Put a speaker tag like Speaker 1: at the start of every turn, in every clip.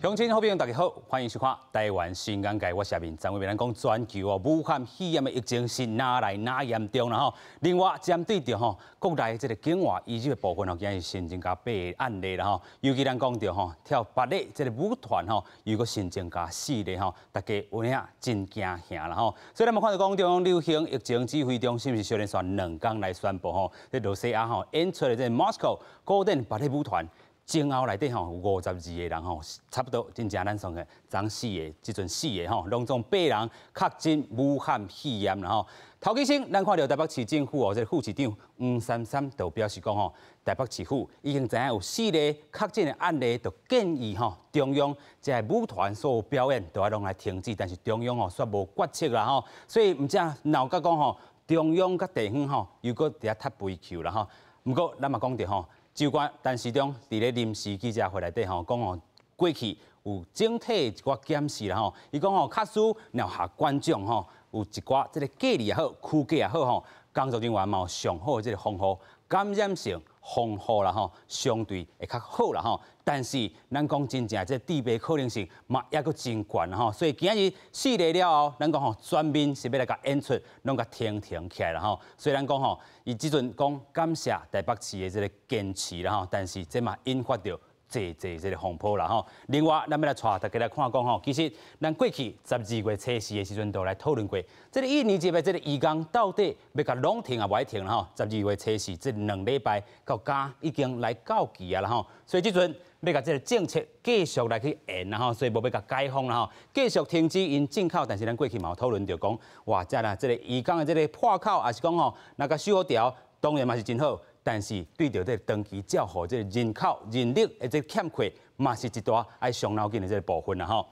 Speaker 1: 鄉親好朋友大家好，歡迎收看《台灣新眼界》，我是阿明。昨昏咱講全球哦，武漢肺炎的疫情是愈來愈嚴重啦吼。另外，針對著吼國內這个境外移入的部分吼，今日新增加八个案例啦吼。尤其咱講著吼跳芭蕾這个舞團吼，又閣新增加四例吼，大家有影真驚嚇啦吼。所以咱嘛看著講中央流行疫情指揮中心是小連續兩工來宣布吼，這羅西亞吼演出的這个 Moscow 古典芭蕾舞團。前後內底吼有52個人吼，差不多真正咱算個昨四个，這陣四个吼，攏總八人確診武漢肺炎啦吼。頭起先，咱看著台北市政府哦，這个副市長黃珊珊就表示講吼，台北市府已經知影有四例確診的案例，就建議吼中央這个舞團所有表演都愛攏來停止，但是中央吼煞無決策啦吼，所以毋才鬧甲講吼，中央佮地方吼又閣佇遐踢皮球啦吼。毋過咱嘛講著吼。就關陳時中佇咧臨時記者會內底吼講吼，過去有整體一寡檢視啦吼，伊講吼，假使若予觀眾吼有一寡這个隔離也好，區隔也好吼，工作人員嘛有上好的這个防護，感染性防護啦吼，相對會較好啦吼。但是咱講真正這致病可能性嘛猶閣真懸吼，所以今日四例了後，咱講吼全面是欲來共演出攏共停停起來啦吼。雖然講吼，伊這陣講感謝台北市的這个堅持啦吼，但是這嘛引發著濟濟這个風波啦吼。另外，咱欲來帶大家來看講吼，其實咱過去12月初四的時陣就來討論過，這个印尼籍的這个移工到底欲共攏停抑無愛停啦吼。十二月初四這兩禮拜到今已經來到期啊啦吼，所以這陣欲共這个政策繼續來去延啦吼，所以無欲共解封啦吼，繼續停止𪜶進口。但是咱過去嘛有討論著講，哇，這啦這个移工的這个破口，抑是講吼，若共修好調，當然嘛是真好。但是對著這个長期照護這个人口人力的這个欠缺，嘛是一大愛傷腦筋的這个部分啦吼。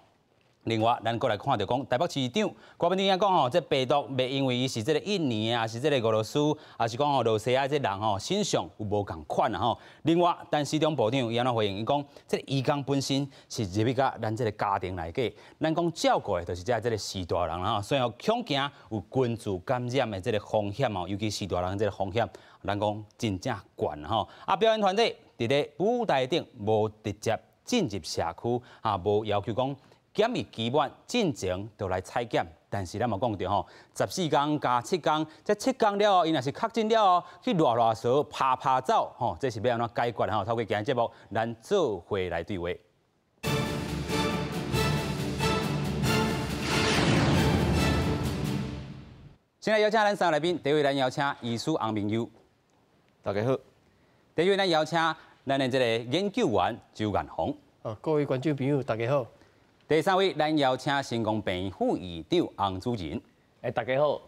Speaker 1: 另外，咱閣來看著講，台北市長郭文忠講吼，這病毒袂因為伊是這个印尼啊，抑是這个俄羅斯，抑是講吼羅西亞這人吼身上有無仝款啦吼。另外，陳時中部長伊按怎回應？伊講，這个移工本身是入去共咱這个家庭內底，咱講照顧的就是這個序大人啦吼，所以恐驚有群聚感染的這个風險哦，尤其序大人這个風險，咱講真正懸吼。啊，表演團體佇咧舞台頂無直接進入社區，啊，無要求講檢疫期滿進前就來採檢，但是咱嘛講著吼，14工加七工，這七工了後，伊若是確診了後去賴賴趖、趴趴走，吼，這是欲按怎解決吼？透過今日節目，咱做伙來對話。先來邀請咱三个來賓，第一位咱邀請醫師洪明佑，
Speaker 2: 大家好。
Speaker 1: 第二位咱邀請咱的這个研究員周彦宏，
Speaker 3: 哦，各位觀眾朋友，大家好。
Speaker 1: 第三位，咱邀請成功病院副院長洪主任。
Speaker 4: 欸，大家好。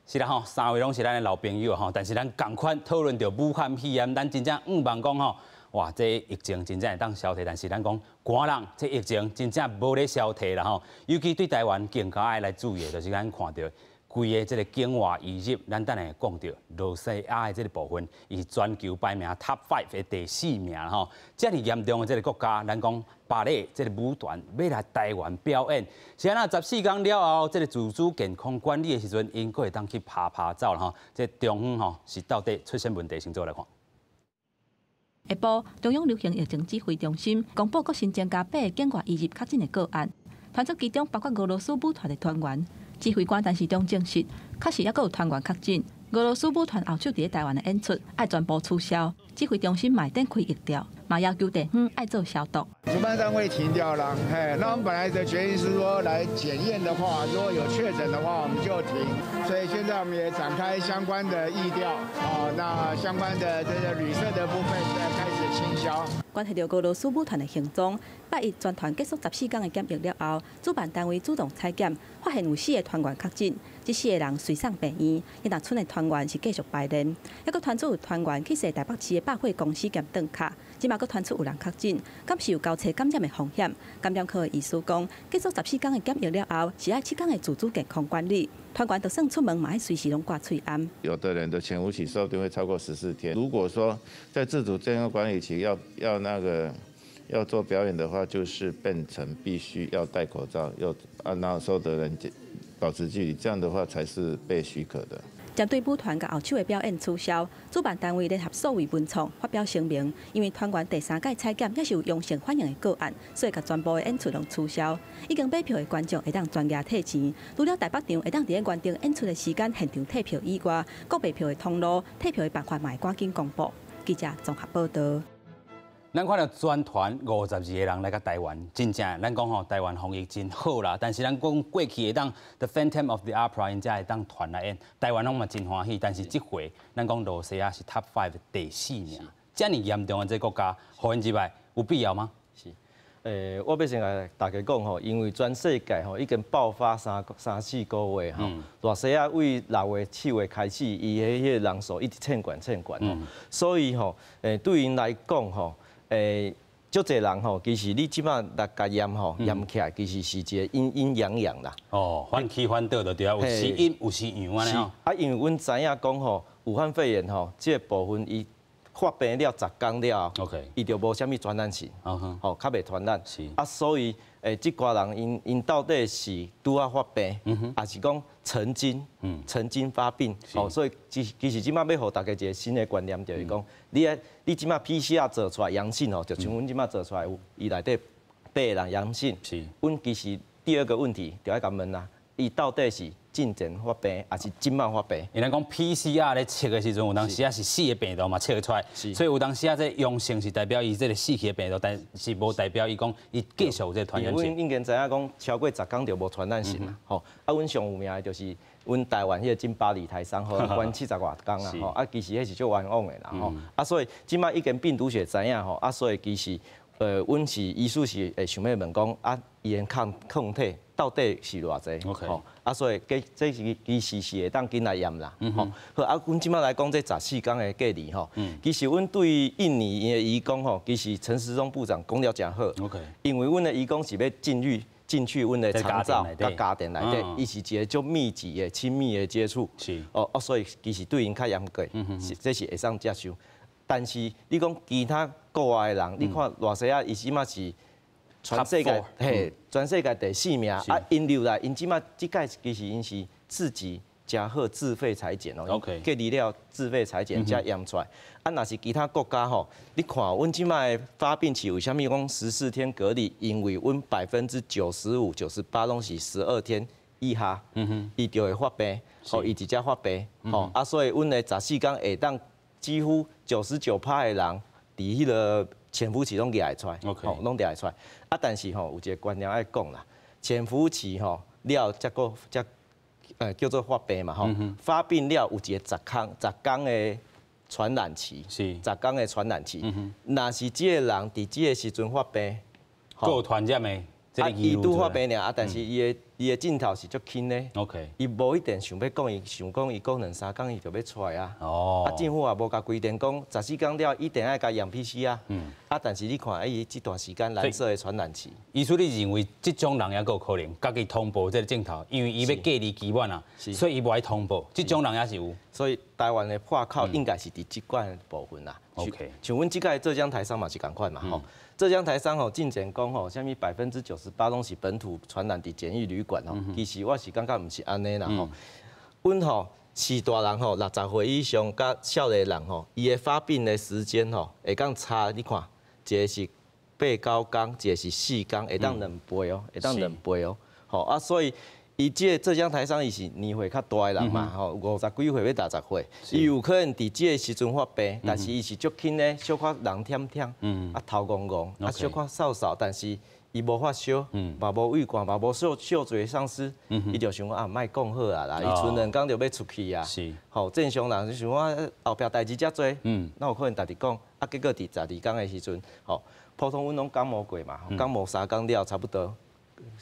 Speaker 1: 是啦吼，三位攏是咱的老朋友吼，但是咱仝款討論著武漢肺炎，咱真正向望講吼，哇，這疫情真正會當消退，但是咱講寒人，這疫情真正無咧消退啦吼。尤其對台灣更加愛來注意的，就是咱看著規个這个境外移入，咱等下會講著羅西亞的這个部分，伊是全球排名 Top Five 的第四名吼。遮爾嚴重的這个國家，咱講芭蕾這个舞團欲來台灣表演，是按怎14工了後，這个自主健康管理的時陣，𪜶閣會當去趴趴走啦吼。這中央吼是到底出啥問題？先做來看。
Speaker 5: 下晡，中央流行疫情指揮中心公布閣新增加八个境外移入確診的個案，傳出其中包括俄羅斯舞團的團員。指揮官陳時中證實，確實猶閣有團員確診。俄羅斯舞團後手佇咧台灣的演出愛全部取消，指揮中心嘛會展開疫調，嘛要求地方愛做消毒。
Speaker 6: 主辦單位停掉了，嘿，那我們本來的決議是說來檢驗的話，如果有確診的話，我們就停。所以現在我們也展開相關的疫調，啊，那相關的這個旅社的部分在開始清消。
Speaker 5: 關係著俄羅斯舞團的行蹤，拜一全團結束14工的檢疫了後，主辦單位主動採檢，發現有四个團員確診，這四个人隨送病院，伊若賰的團員是繼續排練，猶閣傳出有團員去踅台北市的百貨公司兼頓卡，這馬閣傳出有人確診，敢是有交叉感染的風險？感染科的醫師講，結束十四工的檢疫了後，是愛七工的自主健康管理，團員就算出門嘛愛隨時攏掛喙罨。
Speaker 7: 有的人的潛伏期說不定會超過14天。如果說在自主健康管理期要做表演的話，就是變成必須要戴口罩，要啊，那時候的人保持距離，這樣的話才是被許可的。
Speaker 5: 針對舞團佮後手的表演取消，主辦單位聯合數位文創發表聲明，因為團員第三擺採檢猶是有陽性反應的個案，所以共全部的演出攏取消。已經買票的觀眾會當全額退錢，除了台北場會當佇咧原定演出的時間現場退票以外，各賣票的通路退票的辦法嘛會趕緊公布。記者綜合報道。
Speaker 1: 咱看著全團52個人來到台灣，真正咱講吼，台灣防疫真好啦。但是咱講過去會當 The Phantom of the Opera 𪜶才會當團來演，台灣攏嘛真歡喜。但是這回咱講露西亞是 Top Five 第四名，遮爾嚴重的這個國家，予𪜶入來有必要嗎？
Speaker 2: 是，我欲先共大家講吼，因為全世界吼已經爆發三四個月吼，露西亞對6月7月開始，伊的彼個人數一直衝懸衝懸吼，所以吼，對𪜶來講吼。足濟人吼，其實你這擺來共驗吼，驗起來其實是一個陰陰陽陽啦。
Speaker 1: 哦，反起反倒就對啊，有時陰有時陽按呢吼。
Speaker 2: 啊，因為阮知影講吼，武漢肺炎吼，這個部分伊發病了10工了後，伊就無啥物傳染性，吼，較袂傳染。啊，所以這寡人𪜶𪜶到底是拄仔發病，抑是講曾經發病？哦，所以其實這擺欲予大家一個新的觀念，就是講，你這擺 PCR 做出來陽性哦，就像阮這擺做出來有伊內底八個人陽性。阮其實第二個問題就愛共問啦，伊到底是進前發病，抑是這擺發病？
Speaker 1: 因為咱講 PCR 咧測的時陣，有當時啊是死的病毒嘛測會出來，所以有當時啊這陽性是代表伊這個死去的病毒，但是無代表伊講伊繼續有這個傳染性。
Speaker 2: 阮應該知影講，超過10工就無傳染性啦。吼，啊，阮上有名的就是阮台灣彼個金巴里台商，予人關70外工啊。吼，啊，其實彼是足冤枉的啦。吼，啊，所以這擺已經病毒學知影吼，啊，所以其實，阮是醫師是會想欲問講，啊，伊的抗體到底是偌濟？吼，啊，所以這是其實是會當緊來驗啦。吼，好，啊，阮這擺來講這14工的隔離吼，其實阮對印尼的移工吼，其實陳時中部長講了誠好。 因為阮的移工是欲進去阮的長照佮家庭內底，伊是一個足密集的親密的接觸。哦哦，所以其實對𪜶較嚴格，是這是會使接受。但是你講其他國外的人，你看露西亞伊這擺是全世界嘿，全世界第四名啊！𪜶入來，𪜶這擺這擺其實𪜶是自己誠好自費採檢哦，隔離了自費採檢才驗出來。啊，若是其他國家吼，你看阮這擺發病期為啥物講14天隔離？因為阮95%、98攏是12天以下，伊就會發病，吼，伊直接發病，吼啊，所以阮的十四工會當幾乎99趴的人佇彼個潛伏期攏掠會出來，吼，攏掠會出來。啊，但是吼有一個觀念愛講啦，潛伏期吼了才閣才叫做發病嘛吼，發病了有一個10工的傳染期，十工的傳染期。若是這個人佇這個時陣發病，
Speaker 1: 閣有傳染的。
Speaker 2: 啊，伊拄發病爾啊，但是伊的症頭是足輕的。 伊無一定想欲講，伊想講伊講兩三工伊就欲出來啊。啊，政府也無共規定講14工了一定愛共驗 PCR。啊，但是你看，伊這段時間藍色的傳染期。
Speaker 1: 醫師，你認為這種人猶閣有可能家己通報這個症頭，因為伊欲隔離期滿啊，所以伊無愛通報。這種人也是有。
Speaker 2: 所以台灣的破口應該是佇這款部分啦。 像阮這擺浙江台商嘛是仝款嘛吼。浙江台商吼，進前講吼，啥物98%攏是本土傳染佇檢疫旅館吼，其實我是感覺毋是按呢啦吼。阮吼是大人吼，60歲以上佮少年人吼，伊的發病的時間吼，會當差，你看，一個是八九工，一個是四工，會當兩倍哦，會當兩倍哦。吼啊，所以伊這個浙江台商伊是年歲較大的人嘛，吼，50幾歲欲60歲，伊有可能佇這個時陣發病，但是伊是足輕的，小可人忝忝，啊頭戇戇，啊小可瘦瘦，但是伊無發燒，嘛無畏寒，嘛無嗅覺喪失，伊就想講啊，莫講好啊啦，伊賰兩工就欲出去啊，吼，正常人就想講後壁代誌遮濟，哪有可能逐日講？啊，結果佇12工的時陣，吼，普通阮攏感冒過嘛，感冒3工了差不多。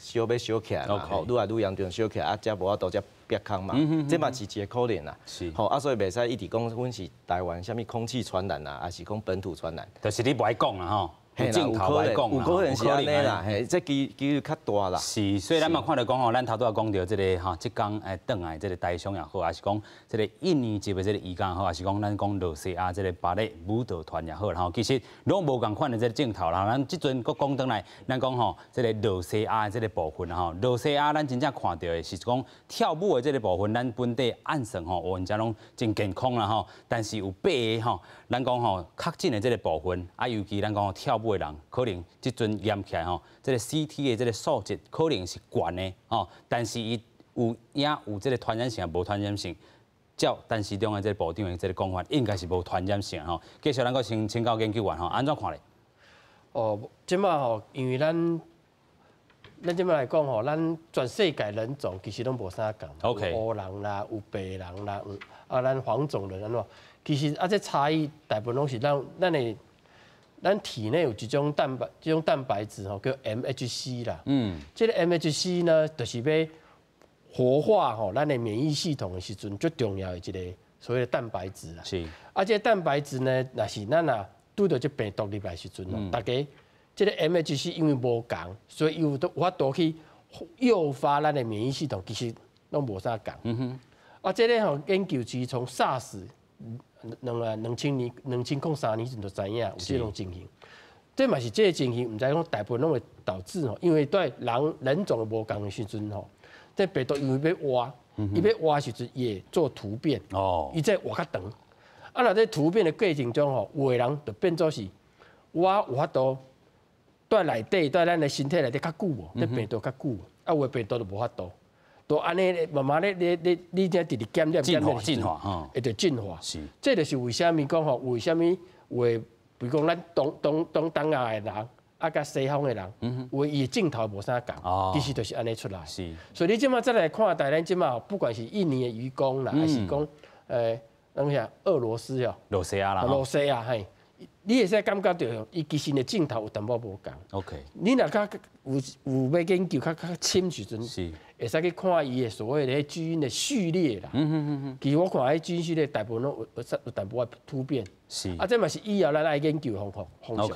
Speaker 2: 燒欲燒起來嘛，吼，愈來愈嚴重，燒起來啊，才無法度才煏空嘛，這嘛是一個可能啦。吼啊，所以袂使一直講阮是台灣啥物空氣傳染啊，抑是講本土傳染。
Speaker 1: 就是你無愛講啦吼。鏡頭來講，
Speaker 2: 有可能是按呢啦，嘿，這機率較大啦。
Speaker 1: 是，所以咱嘛看著講吼，咱頭拄仔講著這个吼，這工轉來這个台商也好，抑是講這个印尼籍的這个移工也好，抑是講咱講露西亞這个芭蕾舞蹈團也好，吼，其實攏無仝款的這个鏡頭啦。咱這陣閣講轉來，咱講吼，這个露西亞的這个部分吼，露西亞咱真正看著的是講跳舞的這个部分，咱本地按算吼，有陣攏真健康啦吼，但是有八个吼，咱講吼確診的這个部分，啊，尤其咱講跳舞的人，可能這陣驗起來吼，這个 CT 的這个數值可能是懸的吼，但是伊有影有這个傳染性，無傳染性。照陳時中的這个部長的這个講法，應該是無傳染性吼。繼續咱閣先請教研究員吼，按怎看咧？
Speaker 3: 哦，這擺吼，因為咱這擺來講吼，咱全世界人種其實攏無啥仝。 有烏人啦，有白人啦，有啊，咱黃種人按怎？其實啊，這差異大部分攏是咱體內有一種蛋白，這種蛋白質吼叫 MHC 啦。這个 MHC 呢，就是欲活化吼咱的免疫系統的時陣，最重要的一个所謂的蛋白質啦。啊，這个蛋白質呢，若是咱若拄著這病毒入來時陣，大家這个 MHC 因為無仝，所以伊有有法度去誘發咱的免疫系統，其實攏無啥仝。啊，這个吼研究是從 SARS 2000年、2003年時陣就知影有這種情形。這嘛是這个情形，毋知講大部分攏會導致吼，因為對人人種無仝的時陣吼，這病毒因為欲活，伊欲活時陣也做突變，伊才活較長。啊，若這突變的過程中吼，有的人就變做是，我有法度蹛內底蹛咱的身體內底較久無，這病毒較久，啊，有的病毒就無法度。就按呢慢慢咧，你這直直檢驗
Speaker 1: 進化進化吼，
Speaker 3: 會著進化。這就是為啥物講吼，為啥物有的，比如講咱東東東東亞的人，啊，佮西方的人，有的伊的症頭無啥仝，其實就是按呢出來。所以你這擺再來看待咱這擺，不管是印尼的移工啦，還是講咱啥俄羅斯哦，
Speaker 1: 露西亞啦，
Speaker 3: 露西亞嘿，你會使感覺著，伊其實的症頭有淡薄無仝。 你若較有欲研究較深時陣，會使去看伊的所謂的基因的序列啦。其實我看彼基因序列大部分攏有淡薄仔突變。啊，這嘛是以後咱愛研究方法方向。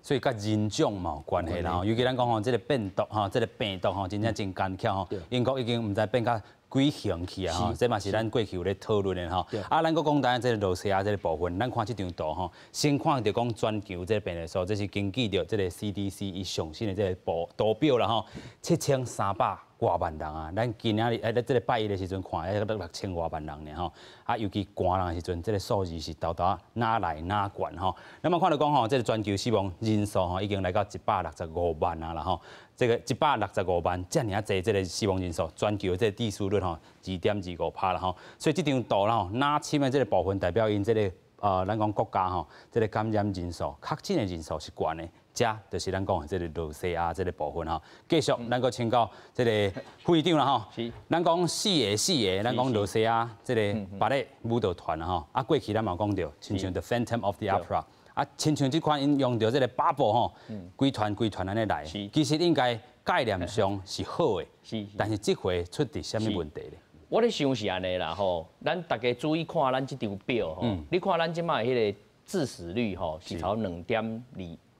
Speaker 1: 所以佮人種嘛有關係啦。尤其咱講吼，這个變毒吼，這个病毒吼，真正真艱巧吼。英國已經毋知變甲幾型去啊！吼，這嘛是咱過去有咧討論的吼。啊，咱閣講單這个露西亞這个部分，咱看這張圖吼，先看著講全球這个病例數，這是根據著這个 CDC 伊上新的這个圖表啦吼，7300外萬人啊！咱今仔日咧這个拜一的時陣看，抑6000外萬人爾吼。啊，尤其寒人的時陣，這个數字是沓沓愈來愈懸吼。咱嘛看著講吼，這个全球死亡人數吼已經來到165萬啊啦吼。這个165萬遮爾仔濟，這个死亡人數，全球這个致死率吼2.25趴啦吼。所以這張圖啦吼，藍深的這个部分代表𪜶這个咱講國家吼，這个感染人數、確診的人數是懸的。這就是咱講的這个露西亞這个部分吼。繼續，咱閣請教這个副議長啦吼。咱講四个四个，咱講露西亞這个芭蕾舞蹈團啦吼。啊，過去咱嘛有講著，親像 The Phantom of the Opera，啊，親像這款𪜶用著這个 bubble 吼，規團規團按呢來，其實應該概念上是好的，但是這回出佇啥物問題咧？
Speaker 4: 我咧想是按呢啦吼，咱大家注意看咱這張表吼，你看咱這擺彼个致死率吼是超2.2。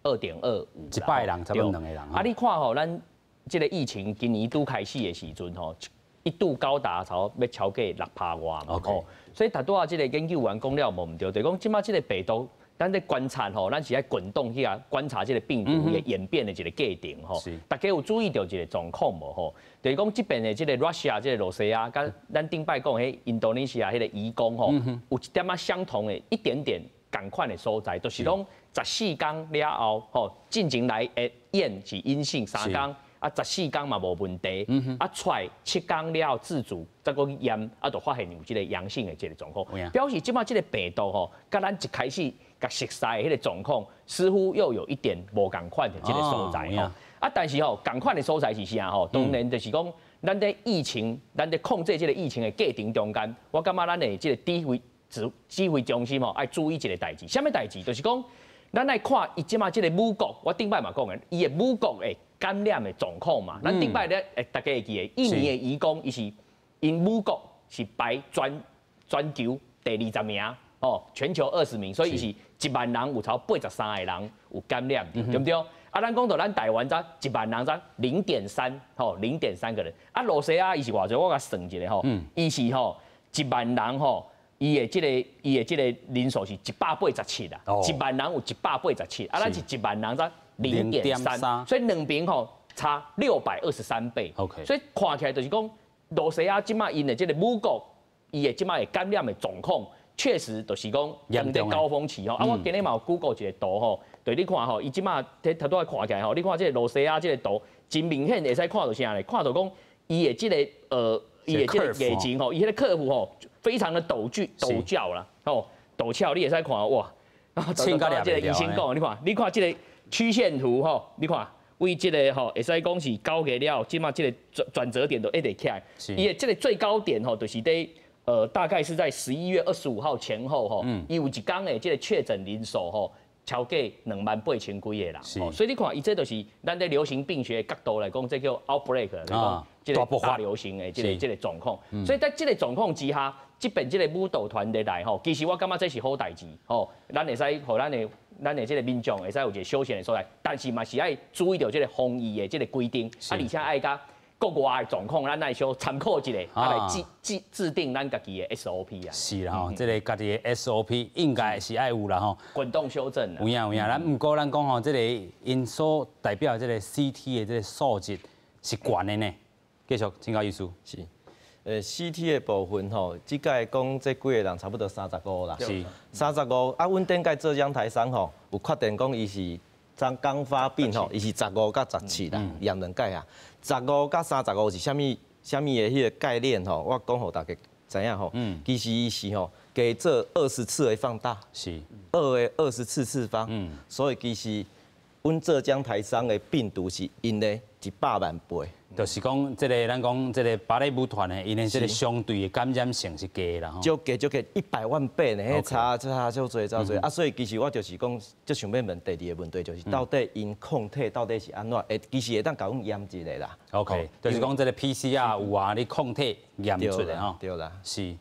Speaker 4: 2.25，
Speaker 1: 100個人差不多兩個人。
Speaker 4: 啊，你看吼，咱這个疫情今年拄開始的時陣吼，一度高達超欲超過6趴外嘛吼。所以頭拄仔這个研究員講了無毋對，就是講這擺這个病毒，咱咧觀察吼，咱是愛滾動起來觀察這个病毒的演變的一个過程吼。大家有注意著一个狀況無吼？就是講這邊的這个 Russia 這个露西亞，佮咱頂擺講彼印度尼西亞彼个移工吼，有一點仔相同的一點點仝款的所在，就是講十四工了後，吼，進前來的驗是陰性3工，啊，十四工嘛無問題，啊，出來7工了後自主再閣去驗，啊，就發現有這个陽性的這个狀況，表示這擺這个病毒吼，佮咱一開始共熟悉的彼个狀況，似乎又有一點無仝款的這个所在吼。啊，但是吼，仝款的所在是啥吼？當然就是講，咱佇疫情，咱佇控制這个疫情的過程中間，我感覺咱的這个指揮中心吼，愛注意一个代誌，啥物代誌？就是講，咱愛看伊這擺這个母國，我頂擺嘛講的，伊的母國的感染的狀況嘛。咱頂擺咧，大家會記得，印尼的移工，伊是𪜶母國是排全球第20名。哦，全球二十名，所以伊是一萬人有超83個人有感染，對毋對？啊，咱講到咱台灣才一萬人才零點三，吼，0.3個人。啊，露西亞伊是偌濟？我共算一下吼，伊是吼一萬人吼，伊的這個人數是187啊，一萬人有一百八十七，啊，咱是一萬人才零點三，所以兩邊吼差623倍。 所以看起來就是講，露西亞這馬𪜶的這個母國，伊的這馬的感染的狀況，確實就是講嚴重高峰期吼。啊，我今日嘛有 Google 一個圖吼，對你看吼，伊這馬頭拄仔看起來吼，你看這個露西亞這個圖，真明顯會使看到啥咧？看到講伊的這個疫情吼，伊彼個 curve 吼，非常的陡峻陡峭啦，吼，陡峭，你會使看哇。這個醫生講，你看，你看這個曲線圖吼，你看，為這個吼，會使講是9月了，這馬這個轉折點都一直起來。伊的這個最高點吼，就是佇大概是在11月25號前後吼，伊有一天的這個確診人數吼，超過2萬8千幾個人。所以你看，伊這就是咱佇流行病學的角度來講，這叫 outbreak，就是講這個大流行的這個狀況。所以在這個狀況之下，這邊這個舞蹈團的來吼，其實我感覺這是好代誌吼，咱會使予咱的這個民眾會使有一個休閒的所在，但是嘛是愛注意著這個防疫的這個規定，啊，而且愛佮國外的狀況，咱愛小參考一下，啊來制定咱家己的 SOP 啊。
Speaker 1: 是啦吼，這個家己的 SOP 應該是愛有啦吼。
Speaker 4: 滾動修正。
Speaker 1: 有影有影，咱毋過咱講吼，這個𪜶所代表的這個 CT 的這個數值是懸的呢。繼續請教醫師。
Speaker 2: 是。CT 的部分吼，這屆講這幾個人差不多三十五啦。三十五啊，阮頂屆浙江台商吼，有確定講伊是剛剛發病吼，伊是十五佮十七啦，驗兩屆啊。十五佮三十五是啥物啥物的彼個概念吼？我講予大家知影吼。其實伊是吼，加做20次的放大。2的20次次方。所以其實阮浙江台商的病毒是𪜶的100萬倍。
Speaker 1: 就是講，這個咱講這個芭蕾舞團的，𪜶的這個相對的感染性是低啦，吼。
Speaker 2: 足低足低100萬倍呢，彼差差足濟足濟啊！所以其實我就是講，足想欲問第二個問題，就是到底𪜶抗體到底是按怎？會其實會當共阮驗一下啦。
Speaker 1: OK，就是講這個 PCR 有啊，你抗體驗出來吼。
Speaker 2: 對啦。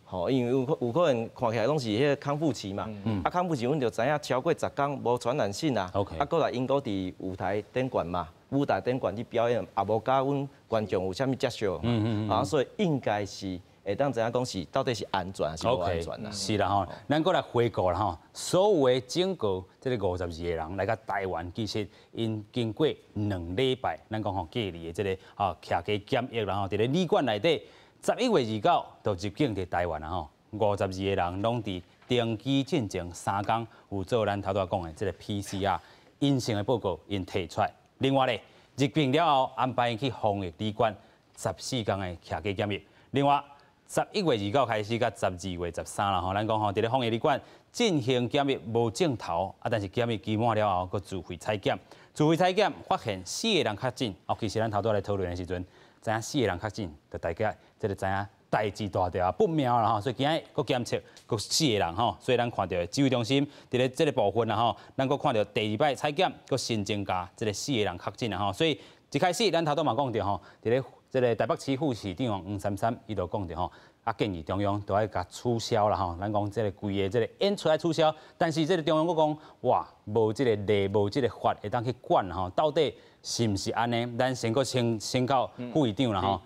Speaker 1: 吼，
Speaker 2: 因為有可能看起來攏是彼個康復期嘛，啊康復期阮就知影超過10天無傳染性啊。 啊，閣來𪜶閣佇舞台頂懸嘛。舞台頂懸去表演，也無佮阮觀眾有啥物接觸，啊，所以應該是會當知影講是到底是安全還是無安全啦。
Speaker 1: 是啦吼，咱閣來回顧啦吼，所有的整個這個52個人來到台灣，其實𪜶經過2禮拜，咱講吼隔離的這個吼徛家檢疫啦吼，佇咧旅館內底，11月29就入境佇台灣啦吼，52個人攏佇登機進前3工有做咱頭拄仔講的這個 PCR 陰性的報告，𪜶提出來。另外咧，入境了後安排去防疫旅館14天的徛家檢疫。另外，11月29開始到12月13啦吼，咱講吼，佇咧防疫旅館進行檢疫無症頭，啊，但是檢疫期滿了後，閣自費採檢，自費採檢發現四個人確診。哦，其實咱頭拄仔來討論的時陣，知影四個人確診，就大家這個知影代誌大條啊，不妙啦吼，所以今日閣檢測閣四個人吼，所以咱看著指揮中心佇咧這個部分啦吼，咱閣看著第二擺採檢閣新增加這個四個人確診啦吼，所以一開始咱頭拄嘛講著吼，佇咧這個台北市副市長黃珊珊伊就講著吼，啊建議中央都愛共取消啦吼，咱講這個規个這個演出愛取消，但是這個中央閣講哇，無這個例，無這個法會當去管吼，到底是毋是按呢？咱先閣先到副議長啦吼。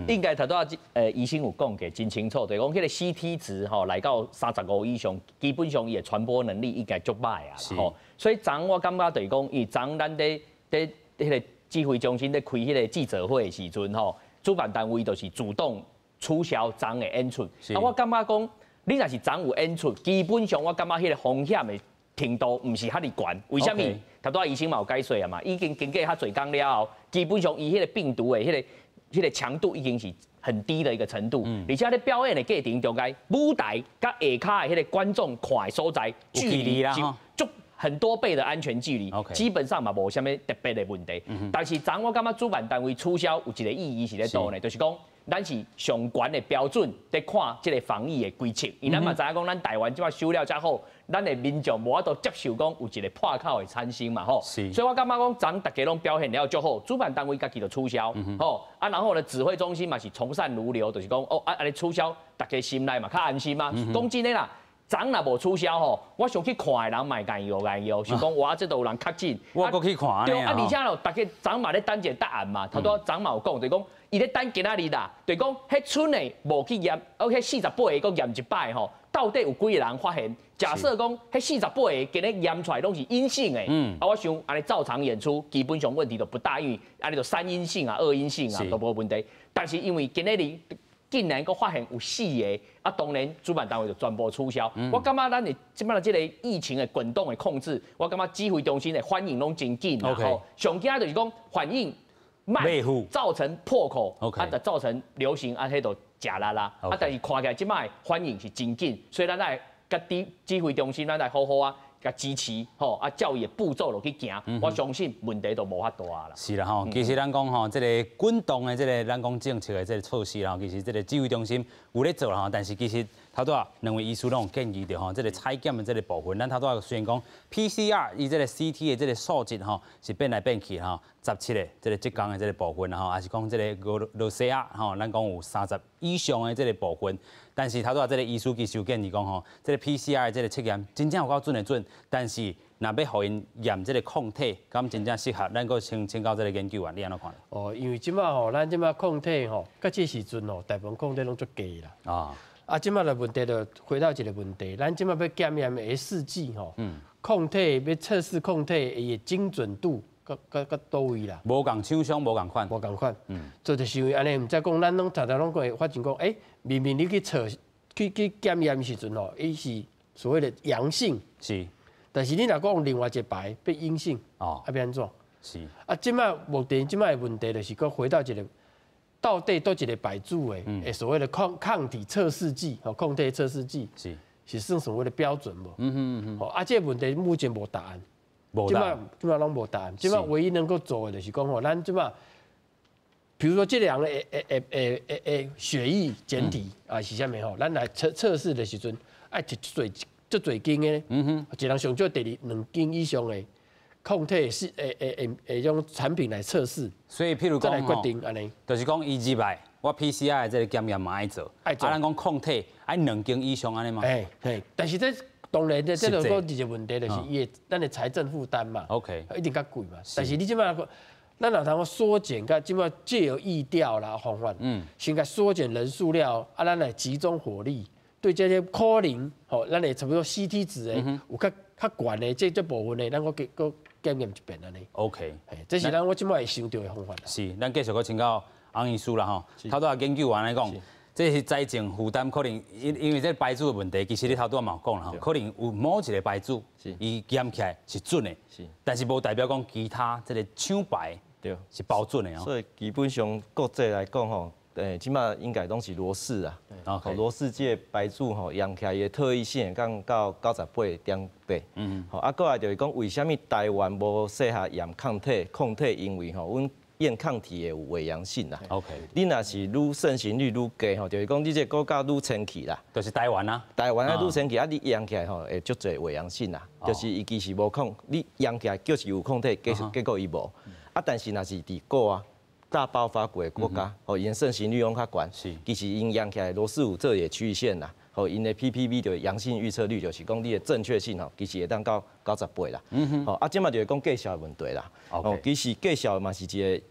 Speaker 4: 應該頭拄仔醫生有講過真清楚，就是講彼個 CT 值吼來到35以上，基本上伊的傳播能力應該足歹啊吼。所以昨我感覺就是講，伊昨咱佇彼個指揮中心咧開彼個記者會的時陣吼，主辦單位就是主動取消昨的演出。啊，我感覺講，你若是昨有演出，基本上我感覺彼個風險的程度毋是遐爾懸。為啥物？頭拄仔醫生嘛有解說啊嘛，已經經過較濟工了後，基本上伊彼個病毒的彼個強度已經是很低的一個程度，而且咧表演的過程中間，舞台佮下跤的彼個觀眾看的所在距離就很多倍的安全距離，基本上嘛無啥物特別的問題。但是昨我感覺主辦單位取消有一個意義是咧佗呢，就是講咱是上懸的標準佇看這個防疫的規則，因為咱嘛知影講咱台灣這擺守了遮好，咱的民眾無法度接受講有一個破口會產生嘛吼。所以我感覺講，昨大家攏表現了足好，主辦單位家己就取消，吼啊，然後呢，指揮中心嘛是從善如流，就是講哦啊，按呢取消，大家心內嘛較安心嘛。講真的啦，昨若無取消吼，我想去看的人嘛會共搖共搖，想講哇，這都有人確診。
Speaker 1: 我閣去看。
Speaker 4: 對啊，而且咯，大家昨嘛咧等一個答案嘛，頭拄仔昨嘛有講，就是講伊咧等今仔日啦，就是講彼村的無去驗，彼48個閣驗一擺吼，到底有幾個人發現？假設講彼48個今日驗出來攏是陰性的，啊，我想按呢照常演出，基本上問題就不大，因為按呢就三陰性啊、二陰性啊都無問題。但是因為今仔日竟然閣發現有四個，啊，當然主辦單位就全部取消。我感覺咱的這擺這個疫情的滾動的控制，我感覺指揮中心的反應攏真緊啦。吼，上驚就是講反應慢，造成破口，啊，就造成流行，啊，彼就食力啦。啊，但是看起來這擺反應是真緊，所以咱愛佮指揮中心，咱來好好啊，共支持，吼，啊，照伊的步驟落去行，我相信問題就無遐大啦。
Speaker 1: 是啦吼，其實咱講吼，這個滾動的這個咱講政策的這個措施啦，其實這個指揮中心有咧做啦吼，但是其實頭拄仔兩位醫師攏有建議著吼，這個採檢的這個部分，咱頭拄仔雖然講 PCR 伊這個 CT 的這個數值吼是變來變去吼，17個這個浙江的這個部分吼，還是講這個俄羅斯亞吼，咱講有30以上的這個部分，但是頭拄仔這個醫師其實有建議講吼，這個 PCR 的這個測驗真正有夠準的準，但是若欲予𪜶驗這個抗體，敢真正適合？咱閣請請教這個研究員，你按怎看？
Speaker 3: 哦，因為這擺吼，咱這擺抗體吼，到這時陣吼，大部分抗體攏足低啦。啊，這擺的問題就回到一個問題，咱這擺欲檢驗的試劑吼，抗體欲測試抗體伊的精準度，閣閣閣佗位啦？
Speaker 1: 無仝廠商無仝款，
Speaker 3: 無仝款。這就是因為按呢，毋知講咱攏常常攏會發現講，欸，明明你去測去去檢驗時陣吼，伊是所謂的陽性，但是你若講另外一個排變陰性，啊，欲按怎？啊，這擺目前這擺的問題就是閣回到一個，到底佗一個牌子的，所謂的抗體測試劑，吼，抗體測試劑是算所謂的標準無？吼，啊，這個問題目前無答案。
Speaker 1: 無答案。
Speaker 3: 這擺攏無答案。這擺唯一能夠做的就是講吼，咱這擺，比如說這兩個的血液檢體啊是啥物吼，咱來測試的時陣，愛足濟足濟間的，一人上少第二兩間以上的抗體是的的的的種產品來測試。
Speaker 1: 所以譬如講
Speaker 3: 再來決定按呢，
Speaker 1: 就是講伊入來，我 PCR 的這個檢驗嘛愛做，啊，咱講抗體愛兩間以上按呢嗎？
Speaker 3: 嘿，嘿，但是這當然這這個閣一個問題就是伊的咱的財政負擔嘛，一定較貴嘛。但是你這擺，咱若通講縮減，佮這擺藉由疫調啦方法，先共縮減人數了，啊，咱來集中火力，對這些可能吼，咱會差不多 CT 值的有較較懸的這這部分的，咱閣閣檢驗一遍按呢。 這是咱我這擺會想著的方法。
Speaker 1: 是，咱繼續閣請教翁醫師啦吼。頭拄仔研究員來講，這是財政負擔可能因因為這個牌子的問題，其實你頭拄仔嘛有講啦吼，可能有某一個牌子，伊驗起來是準的，但是無代表講其他這個廠牌是包準的哦。
Speaker 2: 所以基本上國際來講吼，這擺應該攏是羅氏啊，羅氏這個牌子吼，驗起來伊的特異性會降到98.8。好，啊，過來就是講，為啥物台灣無適合驗抗體？抗體因為吼，阮驗抗體會有偽陽性啦。 你若是愈盛行率愈低吼，就是講你這個國家愈清氣啦。
Speaker 1: 就是台灣啊。
Speaker 2: 台灣啊愈清氣啊，你驗起來吼會足濟偽陽性啦。就是伊其實無抗，你驗起來就是有抗體，結結果伊無。啊，但是若是佇國外大爆發過的國家，吼，𪜶盛行率攏較懸。其實𪜶驗起來羅氏有做一個曲線啦，吼，𪜶的 PPV 就是陽性預測率，就是講你的正確性吼，其實會當到98啦。吼，啊，這馬就是講價數的問題啦。哦，其實價數嘛是一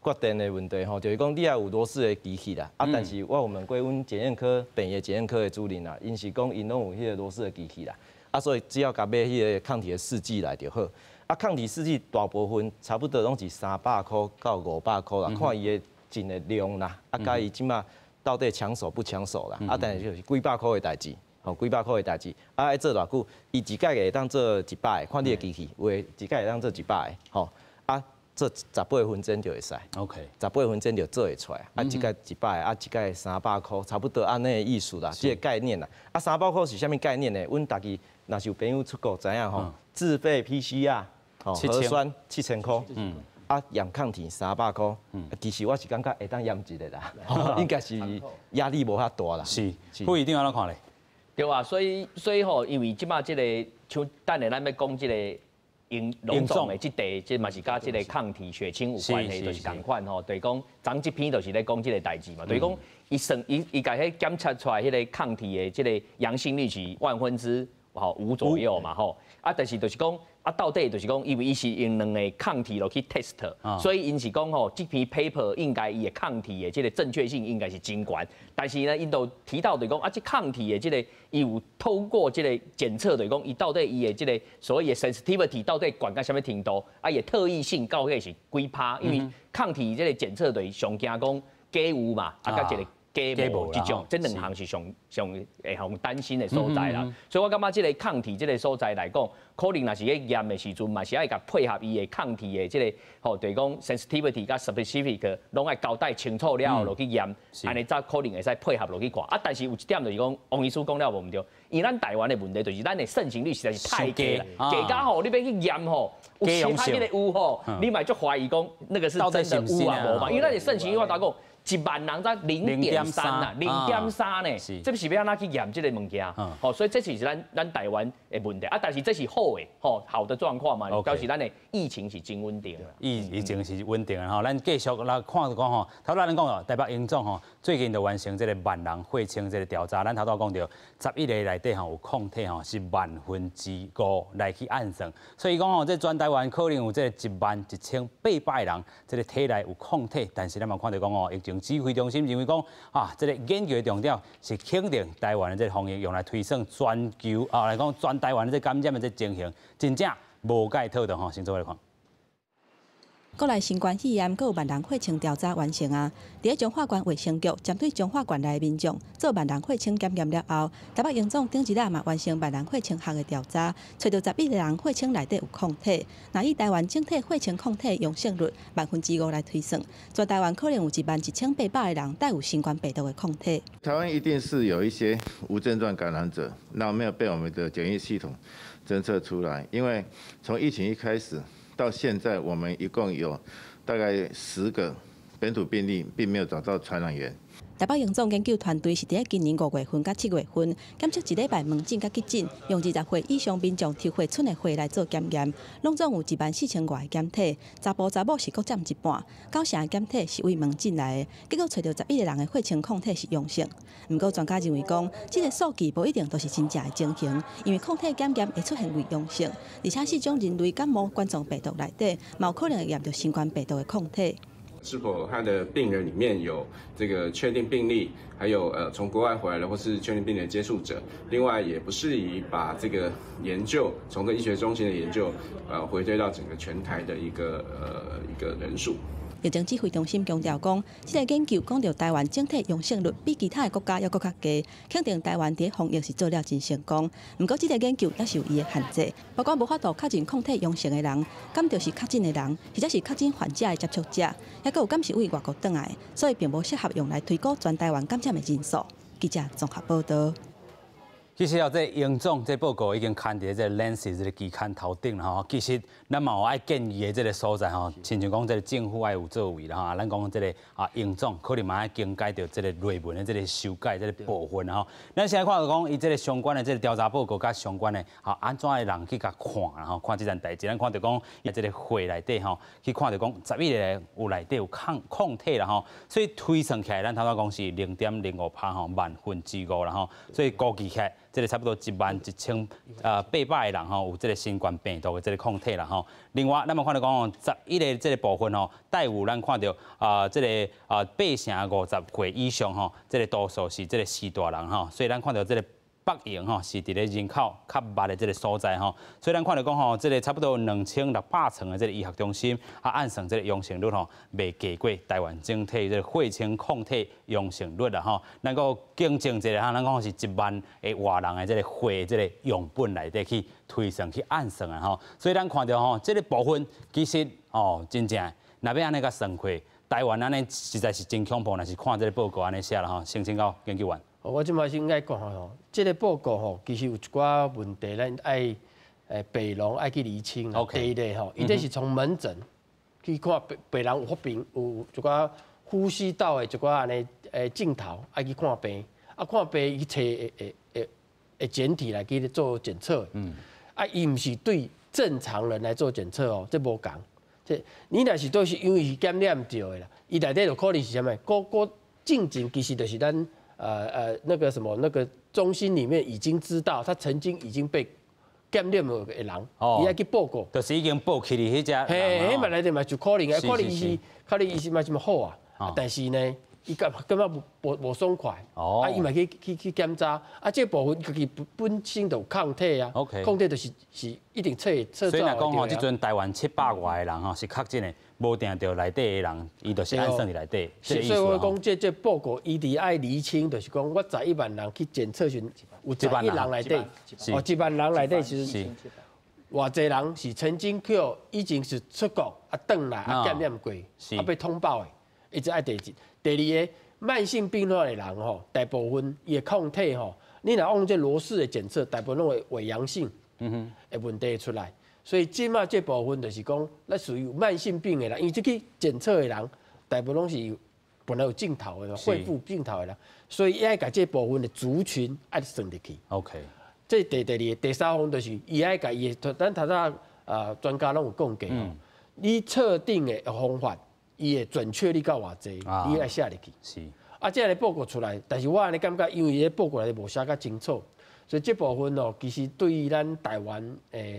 Speaker 2: 個決定的問題吼，就是講你也有羅氏的機器啦。啊，但是我有問過阮檢驗科病院檢驗科的主任啦，𪜶是講𪜶攏有彼個羅氏的機器啦。啊，所以只要共買彼個抗體的試劑來就好。啊，抗體試劑大部分差不多攏是300箍到500箍啦，看伊的進的量啦，啊，佮伊這馬到底搶手不搶手啦。啊，但是就是幾百箍的代誌，吼，幾百箍的代誌。啊，愛做偌久？伊一擺會當做100個，看你的機器，有的一擺會當做100個，吼，啊，做18分鐘就會使。 18分鐘就做會出來。啊，一擺100個，啊，一擺300箍，差不多按呢的意思啦，這個概念啦。啊，300箍是啥物概念呢？阮家己若是有朋友出國，知影吼，自費 PCR。核酸7000箍，啊，驗抗體300箍，其實我是感覺會當驗一個啦，應該是壓力無遐大啦。
Speaker 1: 是，副院長按怎看咧？
Speaker 4: 對啊，所以所以吼，因為這擺這個像等下咱欲講這個榮榮總的這塊，這嘛是佮這个抗體血清有關係，就是仝款吼，就是講昨這篇就是咧講這个代誌嘛，就是講伊算伊伊共彼檢測出來彼个抗體的這个陽性率是萬分之吼5左右嘛吼，啊，但是就是講啊，到底就是講，因為伊是用兩个抗體落去 test，所以𪜶是講吼，這篇 paper 應該伊的抗體的這个正確性應該是真懸，但是呢，𪜶都提到就是講啊，這抗體的這个伊有透過這个檢測，就是講伊到底伊的這个所謂的 sensitivity 到底懸到啥物程度，啊，伊的特異性到底是幾趴？因為抗體這个檢測就是上驚講假有嘛，啊，佮一个假無這種，這兩項是上上會予擔心的所在啦。所以我感覺這个抗體這个所在來講，可能若是咧驗的時陣，嘛是愛共配合伊的抗體的這个吼，就是講 sensitivity 佮 specific 攏愛交代清楚了後落去驗，按呢才可能會使配合落去看。啊，但是有一點就是講，王醫師講了無毋對，因為咱台灣的問題就是咱的盛行率實在是太低啦，低到吼你欲去驗吼，有其他彼个有吼，你嘛足懷疑講那個是真的有啊無嘛？因為咱的盛行率我頭講，1萬人才0.3啊，0.3呢，這是欲按怎去驗這个物件？吼，所以這是咱台灣的問題啊。但是這是好的，吼，好的狀況嘛，表示咱的疫情是真穩定。
Speaker 1: 疫情是穩定的吼，咱繼續來看講吼，頭拄咱講哦，台北榮總吼最近就完成這个萬人血清這个調查，咱頭拄講著11个內底吼有抗體吼是5%來去按算，所以講吼，這全台灣可能有這个11,800人這个體內有抗體，但是咱嘛看著講哦，疫情指揮中心認為講啊，這个研究的重點是肯定台灣的這个防疫用來推算全球啊來講全台灣的這感染的這情形，真正無蓋妥當吼，先做來看。
Speaker 5: 國內新冠肺炎閣有萬人血清調查完成啊！佇咧彰化縣衛生局針對彰化縣內民眾做萬人血清檢驗了後，台北榮總頂一日嘛完成萬人血清學的調查，揣著11个人血清內底有抗體。若以台灣整體血清抗體陽性率5%來推算，全台灣可能有11,800个人帶有新冠病毒的抗體。
Speaker 7: 台灣一定是有一些無症狀感染者，那沒有被我們的檢疫系統偵測出來，因為從疫情一開始到現在，我們一共有大概10個本土病例，並沒有找到傳染源。
Speaker 5: 台北榮總研究團隊是佇咧今年5月份佮7月份，檢測一禮拜門診佮急診，用20歲以上民眾抽血出的血來做檢驗，攏總有14,000外个檢體，查埔查某是各佔一半，九成的檢體是對門診來的，結果揣著11個人的血清抗體是陽性。毋過專家認為講，這个數據無一定都是真正的情形，因為抗體檢驗會出現偽陽性，而且四種人類感冒冠狀病毒內底，嘛有可能會驗著新冠病毒的抗體。
Speaker 8: 是否他的病人裡面有這個確定病例，還有從國外回來的或是確定病例的接觸者。另外，也不適宜把這個研究從個醫學中心的研究，回推到整個全台的一個人數。
Speaker 5: 疫情指揮中心強調講，這个研究講著台灣整體陽性率比其他的國家猶閣較低，肯定台灣佇防疫是做了真成功。毋過，這个研究也是有伊的限制，包括無法度確認抗體陽性的人，敢著是確診的人，或者是確診患者的接觸者，抑閣有敢是對外國轉來的，所以並無適合用來推估全台灣感染的人數。記者綜合報導。
Speaker 1: 其實哦，這榮總這報告已經刊佇這個 Lancet 這个期刊頭頂啦吼。其實咱嘛有愛建議的這个所在吼，親像講這个政府愛有作為啦吼。咱講這个啊榮總可能嘛愛更改著這个內文的這个修改這个部分吼。咱現在看著講，伊這个相關的這个調查報告佮相關的，吼按怎的人去共看啦吼，看這件代誌，咱看著講伊這个血內底吼，去看著講11个有內底有抗體啦吼，所以推算起來，咱頭拄講是0.05%吼，5%啦吼，所以估計起來，這个差不多11,800个人吼，有這个新冠病毒的這个抗體啦吼。另外，咱嘛看著講11个這个部分吼，帶有咱看著啊，這个啊八成50歲以上吼，這个多數是這个序大人吼，所以咱看著這个北榮吼是佇咧人口較密的這个所在吼，所以咱看著講吼，這个差不多2600床的這个醫學中心，啊，按算這个陽性率吼，袂低過台灣整體這个血清抗體陽性率啦吼。咱閣更正一下哈，咱講是1萬个活人的這个血這个樣本內底去推算去按算啊吼。所以咱看著吼，這个部分其實哦，真正若欲按呢共算過，台灣按呢實在是真恐怖，若是看這个報告按呢寫啦吼，先請教研究員。
Speaker 3: 我這擺先愛講吼，這个報告吼，其實有一寡問題，咱愛病人愛去釐清。第一个吼，伊這是從門診去看病人有發病，有一寡呼吸道的一寡按呢症頭，愛去看病。啊，看病伊揣會檢體來去做檢測。啊，伊毋是對正常人來做檢測哦，這無仝。這你若是都是因為是感染著的啦，伊內底就可能是啥物？閣閣進前其實就是咱那個什麼那個中心裡面已經知道他曾經已經被感染的人，伊愛去報告，
Speaker 1: 就是已經報起哩彼隻。
Speaker 3: 嘿，彼嘛內底嘛就可能，可能伊是，可能伊是嘛這麼好啊，但是呢，伊感感覺無爽快，啊，伊嘛去檢查，啊，這部分家己本身就有抗體啊，抗體就是是一定測測。
Speaker 1: 所以若講吼，這陣台灣700外个人吼是確診的，無定著內底的人，伊就是按算佇內底。
Speaker 3: 所以我講這這報告一定愛釐清，就是講我11萬人去檢測時，有11人內底，哦，1萬人內底其實偌濟人是曾經去已經是出國啊，轉來啊感染過，啊被通報的，伊這愛第一。第二個慢性病患的人吼，大部分伊的抗體吼，你若用這羅氏的檢測，大部分攏會偽陽性，的問題出來。所以這馬這部分就是講，咱屬於慢性病的人，因為這去檢測的人，大部分攏是本來有症頭的，恢復症頭的人，所以愛共這部分的族群愛算入去。 這第二個、第三方就是伊愛共伊的，咱頭先啊專家攏有講過吼，你測定的方法，伊的準確率到偌濟，你愛寫入去。啊，這樣的報告出來，但是我按呢感覺，因為這報告內底無寫較清楚，所以這部分哦，其實對於咱台灣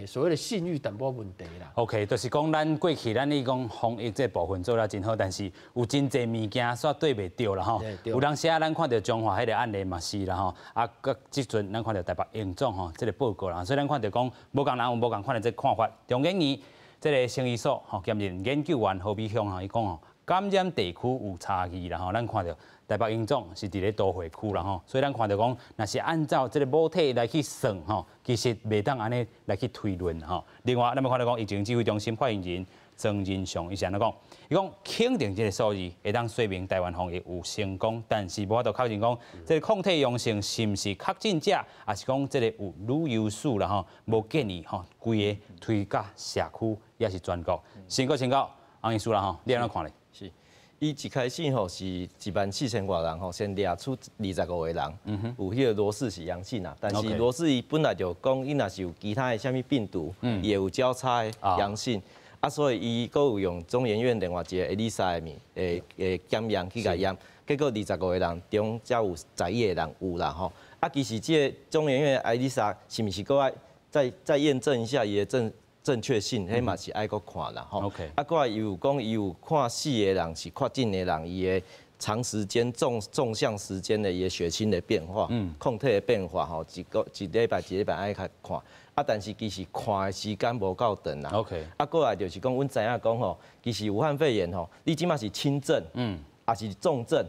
Speaker 3: 所謂的信譽淡薄問題啦。
Speaker 1: OK，就是講咱過去咱你講防疫這部分做了真好，但是有真濟物件煞對袂著啦吼。有當時啊，咱看著彰化彼個案例嘛是啦吼。啊，閣這陣咱看著台北榮總吼這個報告啦，所以咱看著講無仝人有無仝款的這個看法。中研院這個生醫所吼兼任研究員何美鄉吼，伊講吼感染地區有差異啦吼，咱看著台北榮總是佇咧都會區啦吼，所以咱看著講，若是按照這個母體來去算吼，其實袂當按呢來去推論吼。另外，咱們看著講疫情指揮中心發言人莊人祥伊是按怎講？伊講肯定這個數字會當說明台灣防疫有成功，但是無法度確認講這個抗體陽性是毋是確診者，抑是講這個有旅遊史啦吼，無建議吼規个推到社區抑是全國。先過先到洪醫師啦吼，你按怎看咧？
Speaker 2: 是，伊一開始吼是1萬4千外人吼，先掠出25個人，有彼個羅氏是陽性啊，但是羅氏伊本來就講，伊若是有其他的啥物病毒，伊會有交叉的陽性，啊，所以伊閣有用中研院另外一個 ELISA 的物的檢驗去共驗，結果25個人中才有11個人有啦吼，啊，其實這個中研院 ELISA 是毋是閣愛再驗證一下伊的正確性，彼嘛是愛閣看啦吼。啊，過來伊有講，伊有看四個人是確診的人，伊的長時間縱向時間的伊的血清的變化，抗體的變化吼，一個一禮拜一禮拜愛較看。啊，但是其實看的時間無夠長啦。 啊，過來就是講，阮知影講吼，其實武漢肺炎吼，你這馬是輕症，抑是重症，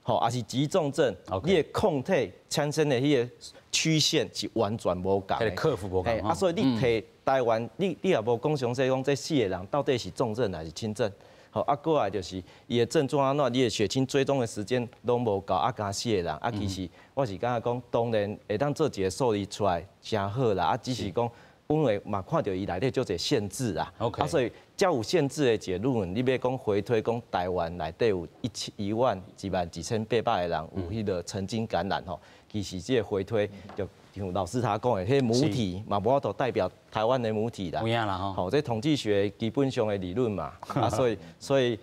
Speaker 2: 吼，抑是急重症，你的抗體產生的彼個曲線是完全無仝的。
Speaker 1: 克服無仝。
Speaker 2: 啊，所以你提台灣，你也無講詳細講這四個人到底是重症還是輕症，吼啊，過來就是伊的症狀按怎，你的血清追蹤的時間攏無夠，啊，加四個人，啊，其實我是感覺講，當然會當做一個數字出來誠好啦，啊，只是講，阮會嘛看著伊內底足濟限制啊，啊，所以遮有限制的一個論文，你欲講回推講台灣內底有一千一萬一萬一千八百個人有彼個曾經感染吼，其實這個回推就像老師他講的，彼個母體嘛無法度代表台灣的母體啦。
Speaker 1: 有影啦吼。
Speaker 2: 吼，這統計學基本上的理論嘛，啊，所以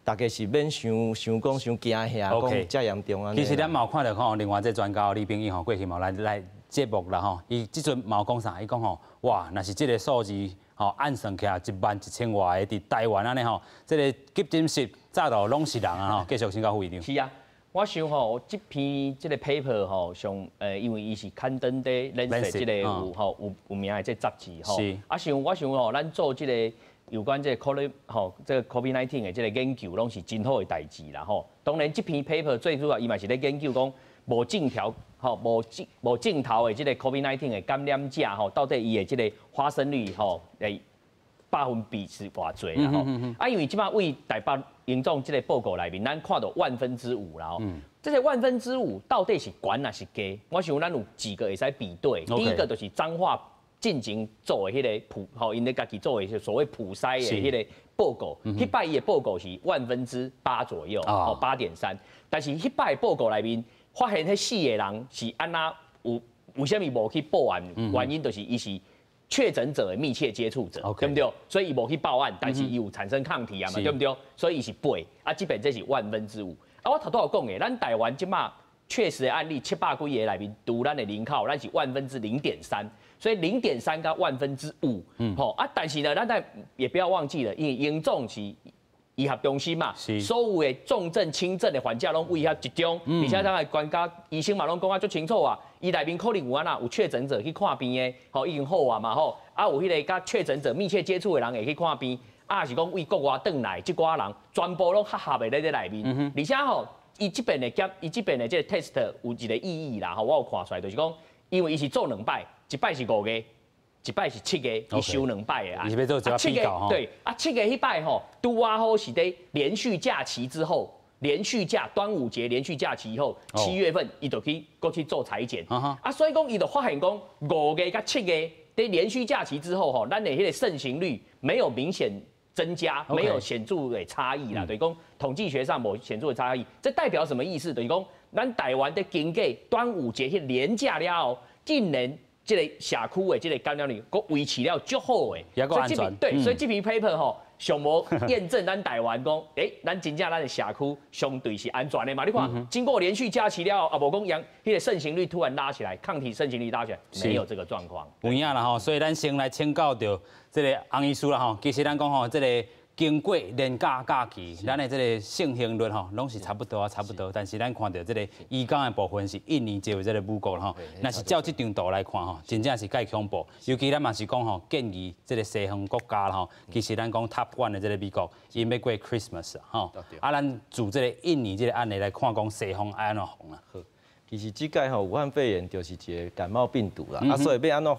Speaker 2: 大家是免傷傷講傷驚嚇，講遮嚴重按呢。
Speaker 1: 其實咱嘛有看著吼，另外這專家李秉穎吼，過去嘛來節目啦吼，伊這陣嘛有講啥？伊講吼，哇，若是這個數字吼按算起來1萬1千外个佇台灣按呢吼，這個急診室早就攏是人啊吼。繼續請教副院長。
Speaker 4: 是啊。我想吼，這篇這個 paper 吼，上因為伊是刊登佇 Lancet 這個有吼有名的這雜誌吼。啊，像我想吼，咱做這個有關這個 COVID 吼，這個 COVID-19 的這個研究，攏是真好的代誌啦吼。當然，這篇 paper 最主要伊嘛是咧研究講無症頭吼，無症頭的這個 COVID-19 的感染者吼，到底伊的這個發生率吼，百分比是偌濟啦吼。啊，因為這擺對台北榮總這個報告內面，咱看著萬分之五啦吼。這個萬分之五到底是懸抑是低？我想咱有幾個會使比對。第一個就是彰化進前做的彼個普吼，𪜶咧家己做的所謂普篩的彼個報告，彼擺伊的報告是萬分之八左右，哦8.3。但是彼擺報告內面發現彼四個人是按怎有為啥物無去報案？原因就是伊是確診者的密切接觸者，對毋對？所以伊無去報案，但是伊有產生抗體啊嘛，對毋對？所以伊是八，啊，這邊這是1/萬。啊，我頭拄有講的，咱台灣這馬確實的案例700幾个內面，除咱的人口，咱是0.3/萬，所以0.3佮5/萬，吼啊，但是呢，咱但也不要忘記了，因為榮總是醫學中心嘛，所有的重症、輕症的患者攏位遐集中，而且咱的專家醫生嘛攏講啊足清楚啊，伊內面可能有按怎有確診者去看病的，吼已經好啊嘛吼，啊有彼个佮確診者密切接觸的人會去看病，啊是講為國外轉來這寡人，全部攏合合的咧佇內面，而且吼，伊這邊的檢，伊這邊的這個 test 有一個意義啦，吼，我有看出來，就是講，因為伊是做兩擺，一擺是5月，一擺是7月，伊收兩擺的啊。
Speaker 1: 七
Speaker 4: 月對，啊7月彼擺吼，拄仔好是佇連續假期之後，連續假端午節連續假期以後，7月份伊就去閣去做採檢。啊，所以講伊就發現講5月佮7月佇連續假期之後吼，咱的彼個盛行率沒有明顯增加，沒有顯著的差異啦。就是講統計學上無顯著的差異，這代表什麼意思？就是講咱台灣佇經過端午節彼連假了後，竟然這個社區的這個感染率閣維持了足好的，
Speaker 1: 所以這篇
Speaker 4: 對，所以這篇 paper 吼，上無驗證咱台灣講，咱真正咱的社區相對是安全的嘛？你看，經過連續假期了後，啊無講陽彼個盛行率突然拉起來，抗體盛行率拉起來，沒有這個狀況。
Speaker 1: 有影啦吼，所以咱先來請教著這个洪醫師啦吼。其實咱講吼，這個經過連假假期，咱的這个盛行率吼，攏是差不多啊，差不多。但是咱看著這个移工的部分是印尼這位這个母國吼，若是照這張圖來看吼，真正是蓋恐怖。尤其咱嘛是講吼，建議這个西方國家吼，其實咱講 top one 的這个美國，𪜶欲過 Christmas 吼，啊，咱自這个印尼這个案例來看，講西方愛按怎防啊？
Speaker 2: 好，其實這擺吼，武漢肺炎就是一个感冒病毒啦，啊，所以欲按怎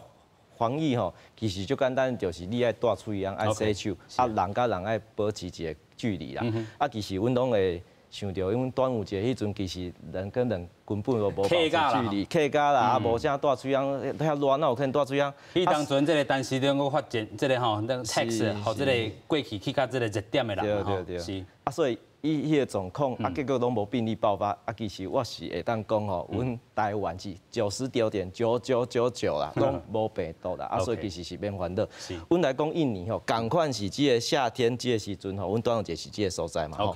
Speaker 2: 防疫吼，其實足簡單，就是你愛戴喙罨，愛洗手，啊，人佮人愛保持一个距離啦。啊，其實阮攏會想著，因為端午節彼陣，其實人跟人根本就無保持距離，客家啦，啊，無啥戴喙罨，遐熱哪有可能戴喙罨？
Speaker 1: 彼當陣這个陳時中閣發展這个吼，那 text，予這个過去去到這个熱點的人
Speaker 2: 吼，是。啊，所以伊彼个狀況，啊，結果攏無病例爆發，啊，其實我是會當講吼，阮台灣是99.9999啦，攏無病毒啦，啊，所以其實是免煩惱。阮來講印尼吼，仝款是這个夏天這个時陣吼，阮端午節是這个所在嘛吼。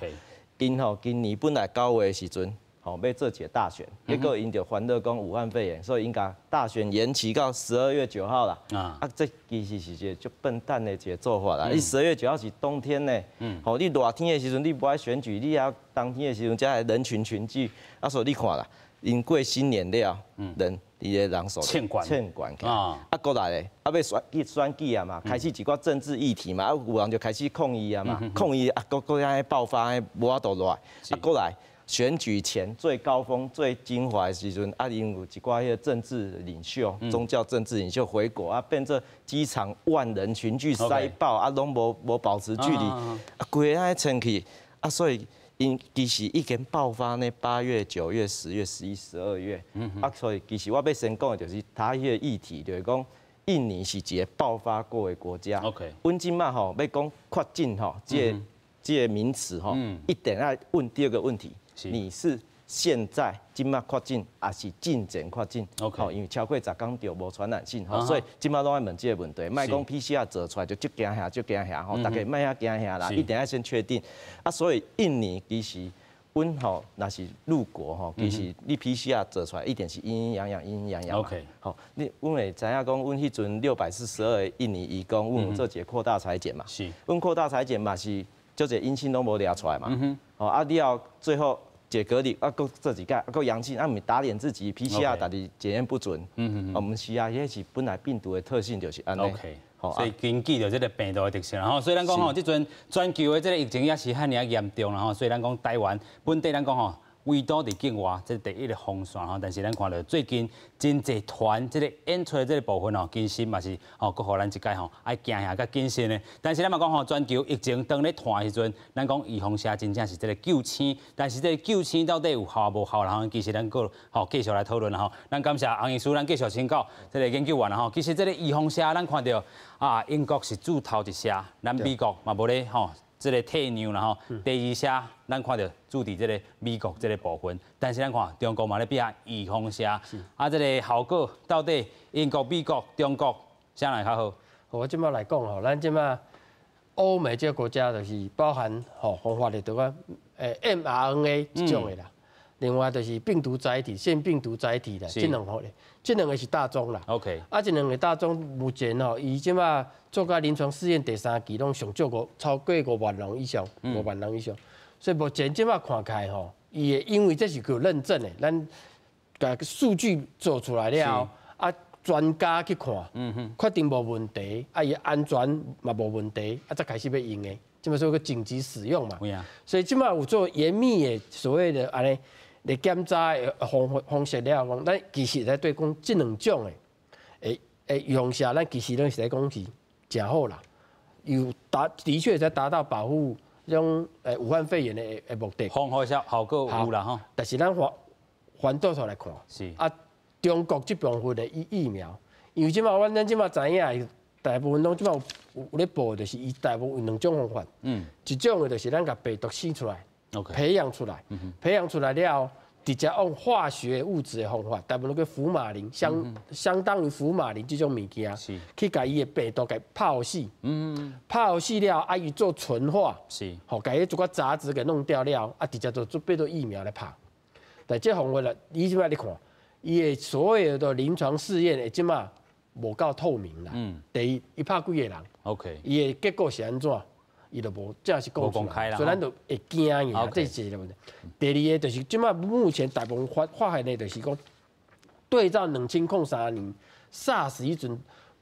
Speaker 2: 𪜶吼今年本來9月的時陣吼欲做一个大選，結果𪜶就煩惱講武漢肺炎，所以𪜶共大選延期到12月9號啦。啊，這其實是一個足笨蛋的一個做法啦。你十二月九號是冬天呢，吼，你熱天的時陣你無愛選舉，你猶冬天的時陣才會人群群聚。啊，所以你看啦，𪜶過新年了，人佇咧人數
Speaker 1: 欠管
Speaker 2: 欠管啊，啊，閣來咧，啊，欲選去選舉啊嘛，開始一寡政治議題嘛，啊，有人就開始抗議啊嘛，抗議啊，閣按呢爆發，無法度落來，啊，閣來選舉前最高峰、最精華的時陣，啊，𪜶有一寡彼个政治領袖、宗教政治領袖回國啊，變做機場萬人群聚塞爆，啊，攏無保持距離，啊，規个按呢衝去，啊，所以𪜶其實已經爆發呢，8月、9月、10月、11、12月，啊，所以其實我欲先講的就是他彼个議題，就是講印尼是一个爆發過的國家。阮這馬吼欲講確診吼，這个名詞吼，一定愛問第二個問題，你是現在這馬確診，抑是進前確診？吼，因為超過10天就無傳染性，吼，所以這馬攏愛問這个問題，莫講 PCR 做出來就足驚嚇，足驚嚇，吼，大家莫遐驚嚇啦，一定愛先確定。啊，所以印尼其實阮吼若是入國吼，其實你 PCR 做出來一定是陰陰陽陽，陰陰陽陽。 吼，你阮會知影講，阮彼陣642个印尼移工，阮有做一个擴大採檢嘛？阮擴大採檢嘛是足濟陰性攏無掠出來嘛？吼，啊了最後解隔離啊，閣做一擺，啊閣陽性，啊毋是打臉自己，PCR 家己檢驗不準。哦，毋是啊，彼是本來病毒的特性就是按呢。
Speaker 1: 所以根據著這个病毒的特性吼，所以咱講吼，這陣全球的這个疫情也是遐爾仔嚴重啦吼，所以咱講台灣本地咱講吼，圍堵佇境外，這第一个防線吼，但是咱看著最近真濟團這个演出的這个部分吼，其實嘛是吼，閣予咱一擺吼愛驚嚇佮謹慎的。但是咱嘛講吼，全球疫情當咧湠的時陣，咱講預防射真正是這个救星，但是這个救星到底有效無效啦吼？其實咱閣吼繼續來討論啦吼。咱感謝洪醫師，咱繼續請教這个研究員啦吼。其實這个預防射，咱看著啊，英國是注頭一射，咱美國嘛無咧吼。這个退讓啦吼，第二射咱看著注佇這个美國這个部分，但是咱看中國嘛咧比較預防射，啊，這个效果到底英國、美國、中國啥人較好？
Speaker 3: 我這擺來講吼，咱這擺歐美這個國家就是包含吼方法的，就講mRNA 這種的啦。另外就是病毒載體、腺病毒載體的，這兩個咧，這兩個是大宗啦。 啊，這兩個大宗目前吼，伊這擺做甲臨床試驗第三期，攏上少超過5萬人以上，5萬人以上。所以目前這擺看起來吼，伊會因為這是有認證的，咱共數據做出來了後，啊，專家去看，確定無問題，啊，伊安全嘛無問題，啊，才開始欲用的。這擺說個緊急使用嘛。所以這擺有做嚴密的所謂的按呢來檢查的方式了後，講咱其實來對講這兩種的，會用下，咱其實攏是咧講是誠好啦，有達的確在達到保護這種武漢肺炎的目的。
Speaker 1: 防護效果有啦吼。
Speaker 3: 但是咱反倒頭來看，啊，中國這部分的疫苗，因為這擺阮咱這擺知影，大部分攏這擺有咧報，就是伊大部分有兩種方法。一種的就是咱共病毒生出來，培養出來，培養出來了後，直接用化學物質的方法，大部分攏叫福馬林，相當於福馬林這種物件，去共伊的病毒共泡死。泡死了，啊，伊做純化，予共彼一寡雜質給弄掉了，啊，直接就做變做疫苗來拍。但這方法啦，你這擺你看，伊的所有的臨床試驗的這擺無夠透明啦。第一，伊拍幾個人伊的結果是按怎？伊就無正式講出來，所以咱就會驚伊啊，這是一個問題。第二個就是這擺目前大部分發現的，就是講對照2003年 SARS 彼陣，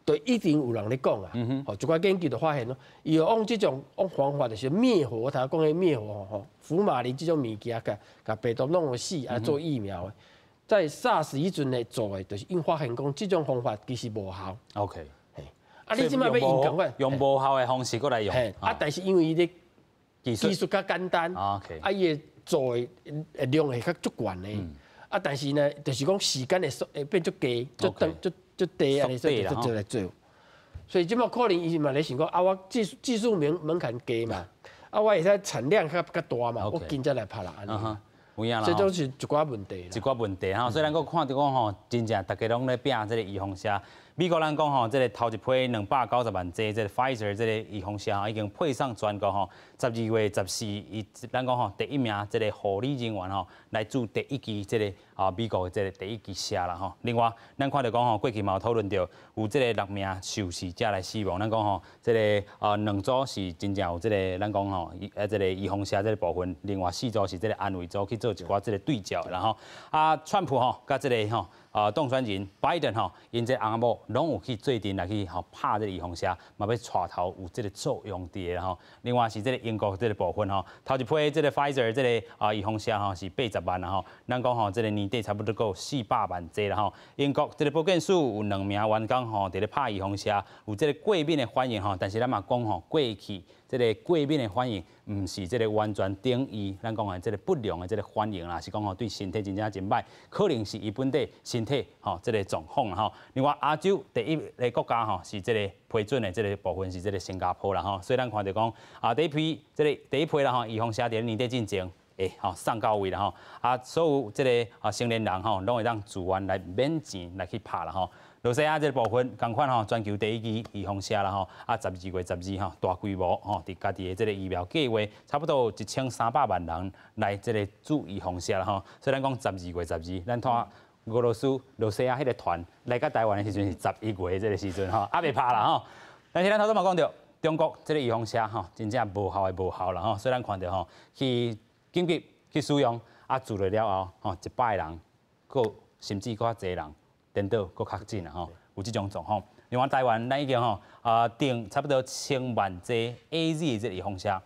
Speaker 3: 就一定有人咧講啊。吼，一寡研究就發現咯，伊用這種用方法就是滅活，頭講的滅活吼，福馬林這種物件，共病毒弄予死啊，做疫苗的。在 SARS 彼陣咧做的，就是𪜶發現講這種方法其實無效。 啊，你這擺欲用仝款，
Speaker 1: 用無效的方式閣來用。
Speaker 3: 啊，但是因為伊的技術較簡單，啊，伊的做的量會較足懸的。啊，但是呢，就是講時間會變足低，足長，足低按呢，所以就就來做。所以這擺可能伊嘛咧想講，啊，我技術門檻低嘛，啊，我會使產量較大嘛，我緊才來拍啦。
Speaker 1: 有影啦，
Speaker 3: 這都是一寡問題。
Speaker 1: 一寡問題吼，所以咱閣看著講吼，真正大家攏咧拚這個預防射。美國咱講吼，這個頭一批290萬劑這個 Pfizer 這個預防射已經配送全國吼，12月14伊咱講吼第一名這個護理人員吼來注第一劑這個啊美國的這個第一劑射啦吼。另外，咱看著講吼，過去嘛有討論著有這個六名受試者來死亡，咱講吼這個啊兩組是真正有這個咱講吼這個預防射這個部分，另外四組是這個安慰組去做一寡這個對照，然後啊，川普吼佮這個吼啊當選人拜登吼，𪜶這翁仔某攏有去做陣來去吼拍這個預防射，嘛欲帶頭有這個作用佇的吼。另外是這個英國這個部分吼，頭一批這個 Pfizer 這個啊預防射吼是80萬啦吼，咱講吼這個年底差不多閣有400萬劑啦吼。英國這個保健署有兩名員工吼佇咧拍預防射，有這個過敏的反應吼，但是咱嘛講吼過去這個過敏的反應，毋是這個完全等於咱講的這個不良的這個反應啦，是講吼對身體真正真歹，可能是伊本底身體吼這個狀況吼。另外亞洲第一个國家吼是這個批准的這個部分是這個新加坡啦吼，所以咱看著講啊第一批這個第一批啦吼預防射佇年底進前會吼送到位啦吼，啊所有這個啊成年人吼攏會當自願來免錢來去拍啦吼。露西亞這個部分，仝款吼，全球第一支預防射啦吼，啊，12月12吼，大規模吼，佇家己的這個疫苗計劃，差不多有1300萬人來這個注預防射啦吼。所以咱講十二月十二，咱看俄羅斯露西亞彼個團來到台灣的時陣是11月這個時陣吼，猶未拍啦吼。但是咱頭拄嘛講著，中國這個預防射吼，真正無效的無效啦吼。所以咱看著吼，去緊急去使用，啊，注落了後吼，100個人，閣甚至閣較濟人。顛倒閣確診啦吼，有這種狀況。另外台灣咱已經吼啊訂差不多1000萬劑 AZ 的這個預防射，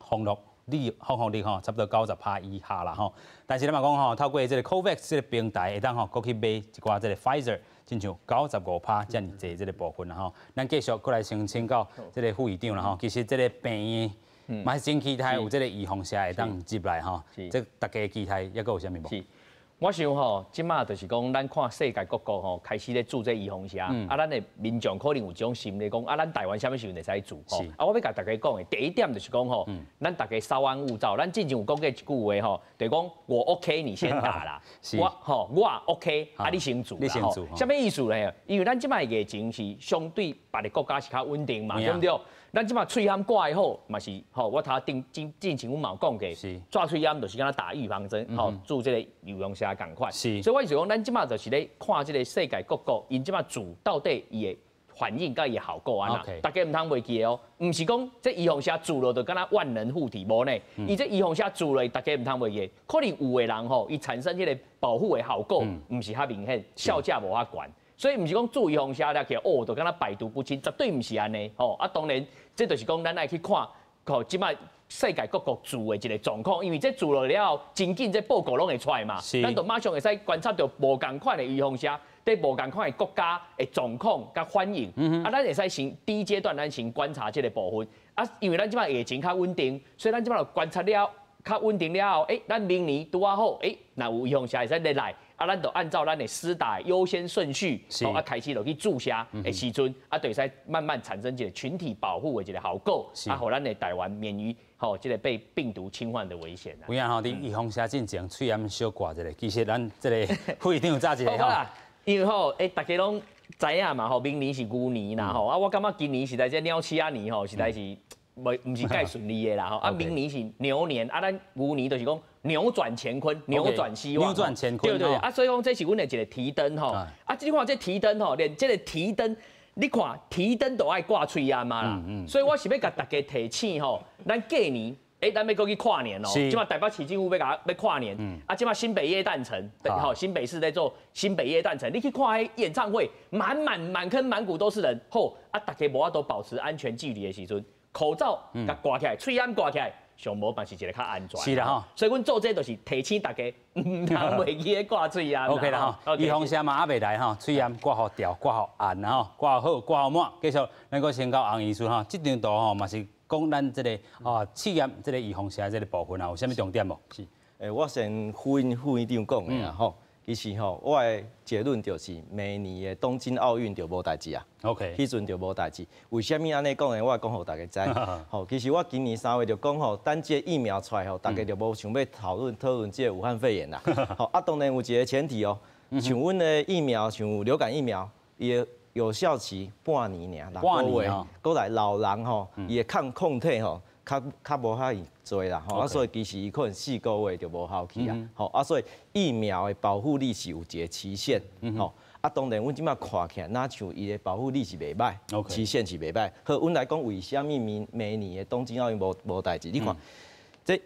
Speaker 1: 防護力吼差不多90%以下啦吼。但是咱嘛講吼，透過這個 COVAX 這個平台，會當吼閣去買一寡這個 Pfizer，親像95%遮爾濟這個部分啦吼。咱繼續閣來先請教這個副院長啦吼。其實這個病院嘛是真期待有這個預防射會當入來吼。這大家期待猶閣有啥物無？
Speaker 4: 我想吼，這馬就是講，咱看世界各國吼開始咧注這預防射，啊，咱的民眾可能有這種心理講，啊，咱台灣啥物時陣會使注吼？啊，我欲共大家講的第一點就是講吼，咱大家稍安勿躁，咱之前有講過一句話吼，就是講我 OK，你先打啦，我吼我 OK，啊，你先注啦吼。啥物意思呢？因為咱這馬疫情是相對別的國家是較穩定嘛，對毋對？咱這馬喙罨掛會好，嘛是吼，我頭頂之之前阮嘛有講過，注喙罨就是敢若打預防針，吼，注這個預防射仝款。所以我是講，咱這馬就是咧看這個世界各國，𪜶這馬注到底伊的反應佮伊的效果按怎？大家毋通袂記得哦，毋是講這預防射注落就敢若萬能護體無呢？伊這預防射注落，大家毋通袂記，可能有的人吼，伊產生彼個保護的效果，毋是較明顯，效價無遐懸。所以毋是講注預防射了起來，哦，就敢若百毒不侵，絕對毋是按呢。吼啊，當然，這就是講咱愛去看，吼，這馬世界各國注的一個狀況，因為這注落了後，真緊這報告攏會出來嘛，咱就馬上會使觀察著無仝款的預防射，佇無仝款的國家的狀況佮反應。啊，咱會使先第一階段，咱先觀察這個部分。啊，因為咱這馬疫情較穩定，所以咱這馬就觀察了較穩定了後，咱明年拄仔好，若有預防射會使入來。啊，咱就按照咱的施打優先順序，啊，開始落去注射的時陣，啊，就會使慢慢產生一個群體保護的一個效果，啊，予咱的台灣免於吼這個被病毒侵犯的危險。
Speaker 1: 有影吼，佇預防射進前，喙罨小掛一下，其實咱這個副院長早一個
Speaker 4: 吼，因為吼，大家攏知影嘛吼，明年是牛年啦吼，啊，我感覺今年實在這鳥鼠仔年吼，實在是袂毋是蓋順利的啦吼，啊，明年是牛年，啊，咱牛年就是講扭轉乾坤，扭轉希望，
Speaker 1: 扭轉乾坤，
Speaker 4: 對對對，啊，所以講這是阮的一個提燈吼，啊，你看這提燈吼，連這個提燈，你看提燈都愛掛喙罨嘛啦，所以我是欲共大家提醒吼，咱過年，咱欲閣去跨年哦，這馬台北市政府欲共欲跨年，啊，這馬新北耶誕城，吼，新北市在做新北耶誕城，你去看彼演唱會，滿滿滿坑滿谷都是人，好，啊，大家無法度保持安全距離的時陣，口罩共掛起來，喙罨掛起來。上無嘛是一個較安全。
Speaker 1: 是啦吼，
Speaker 4: 所以阮做這就是提醒大家，毋通袂記得掛喙罨。
Speaker 1: OK 啦吼，預防射嘛猶未來吼，喙罨掛予牢，掛予按吼，掛予好，掛予滿。繼續，咱閣請教洪醫師吼，這張圖吼嘛是講咱這個啊試驗這個預防射這個部分啊，有啥物重點無？
Speaker 2: 是，我先呼應副院長講的啦吼。其實吼，我的結論就是明年的東京奧運就無代誌啊。 彼陣就無代誌。為啥物按呢講呢？我講予大家知。吼，其實我今年3月就講吼，等這個疫苗出來吼，大家就無想欲討論這個武漢肺炎啦。吼，啊，當然有一個前提哦，像阮的疫苗，像流感疫苗，伊的有效期半年爾，6個月。閣來老人吼，伊的抗體吼，較無遐爾濟啦，吼，啊，所以其實伊可能4個月就無效去啊，吼，啊，所以疫苗的保護力是有一個期限，吼，啊，當然阮這馬看起來，若像伊的保護力是袂䆀，期限是袂䆀。好，阮來講為啥物明明年的東京奧運無代誌？你看，這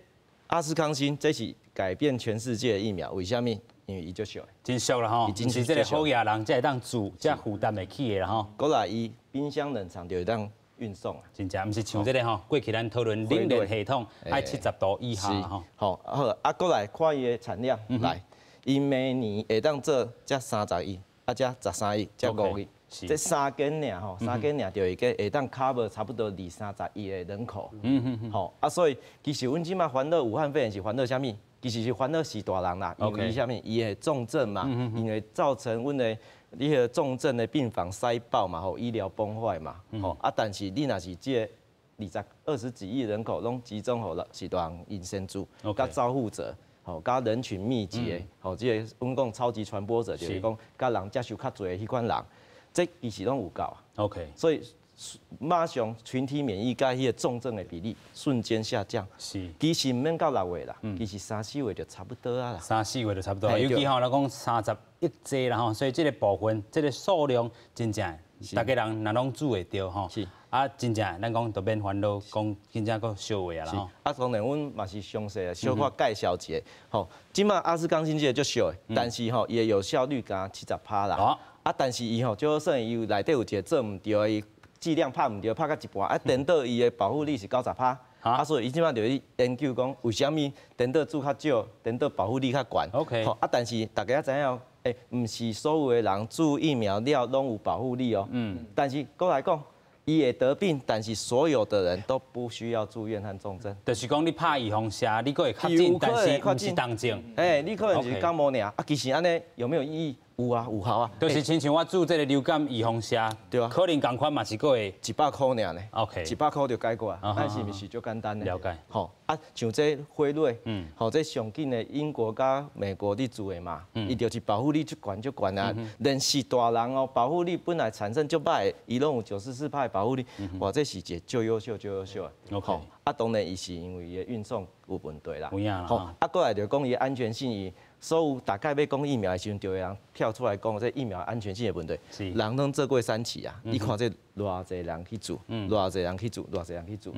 Speaker 2: 阿斯康星這是改變全世界的疫苗，為啥物？因為伊足俗，
Speaker 1: 真俗啦吼，毋是這個好野人才會當注，才負擔會起的啦吼。
Speaker 2: 閣來伊冰箱冷藏就會當運送啊，
Speaker 1: 真正毋是像這個吼，過去咱討論冷鏈系統愛70度以下吼。
Speaker 2: 好，好，啊，閣來看伊的產量來，伊明年會當做才30億，啊，才13億，才5億，這三間爾吼，三間爾就會會當 cover 差不多二三十億的人口。吼，啊，所以其實阮這馬煩惱武漢肺炎是煩惱啥物？其實是煩惱死大人啦，因為啥物？伊會重症嘛，因為造成阮的。你彼個重症的病房塞爆嘛，吼，醫療崩壞嘛，吼，啊，但是你若是這個20幾億人口攏集中予序大人𪜶先注，佮照護者，吼，佮人群密集的，吼，這個阮講超級傳播者，就是講佮人接觸較濟的彼款人，這其實攏有夠啊。 所以馬上群體免疫佮彼個重症的比例瞬間下降。其實毋免到6月啦，其實三四月就差不多啊啦。
Speaker 1: 三四月就差不多，尤其吼，來講30億劑啦吼，所以這個部分，這個數量真正，大家人若攏注會著吼。啊，真正咱講就免煩惱，講真正閣燒話啊啦吼。
Speaker 2: 啊，當然阮嘛是詳細小可介紹一下。吼，這馬阿斯康星這個足俗的，但是吼，伊的有效率敢70%啦。啊，但是伊吼，就好算伊有內底有一個做毋著，伊劑量拍毋著，拍到一半，啊，顛倒伊的保護力是90%。啊，所以伊這馬就去研究講，為啥物顛倒注較少，顛倒保護力較懸。 吼，啊，但是大家知影，毋是所有的人注疫苗了攏有保護力哦。但是閣來講，伊會得病，但是所有的人都不需要住院和重症。
Speaker 1: 就是講你拍預防射，你閣會確診，但是毋是重症。
Speaker 2: 哎，你可能是感冒爾啊，其實按呢有沒有意義？有啊，有效啊。
Speaker 1: 就是親像我注這個流感預防射，
Speaker 2: 對啊，
Speaker 1: 可能仝款嘛是閣會
Speaker 2: 100箍爾呢。 100箍就解決啊，但是毋是足簡單的。
Speaker 1: 了解。
Speaker 2: 吼，啊，像這輝瑞，吼，這上緊的英國佮美國咧做的嘛，伊就是保護率足懸足懸啊，連是大人哦，保護力本來產生足歹，伊攏有94%保護力，哇，這是一個足優秀、足優秀的。 啊，當然伊是因為伊的運送有問題啦。
Speaker 1: 有影啦。
Speaker 2: 吼，啊，過來就講伊的安全性，伊所有大概欲講疫苗的時陣，就有人跳出來講這疫苗安全性的問題。人攏做過三期啊，你看這偌濟人去注，偌濟人去注，偌濟人去注。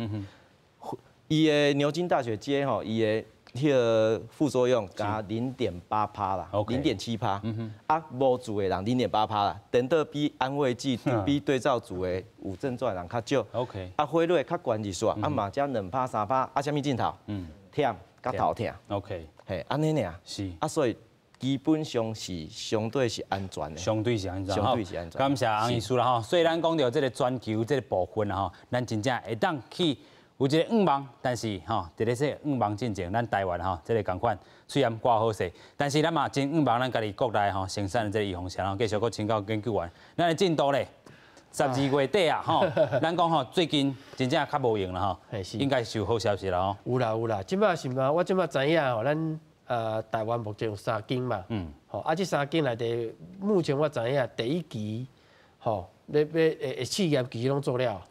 Speaker 2: 伊的牛津大學接吼，伊的彼個副作用加0.8趴啦，0.7趴。啊，無注的人0.8趴啦，顛倒比安慰劑比對照組的有症狀的人較少。 啊，輝瑞較懸一絲，啊嘛才2趴3趴，啊，啥物症頭？忝佮頭疼。 嘿，按呢爾。啊，所以基本上是相對是安全的。
Speaker 1: 相對是安全。
Speaker 2: 相對是安全。
Speaker 1: 感謝洪醫師啦吼。所以咱講著這個全球這個部分啦吼，咱真正會當去有一個願望，但是吼，佇咧這個願望進前，咱台灣吼，這個仝款雖然掛好勢，但是咱嘛真願望咱家己國內吼生產的這個預防射，繼續閣請教研究員，咱的進度咧，12月底啊吼，咱講吼最近真正較無閒啦吼，應該是有好消息啦吼。
Speaker 3: 有啦有啦，這擺是嘛？我這擺知影吼，咱台灣目前有三間嘛，吼啊，這三間內底，目前我知影第一期吼，咧欲會試驗其實攏做了，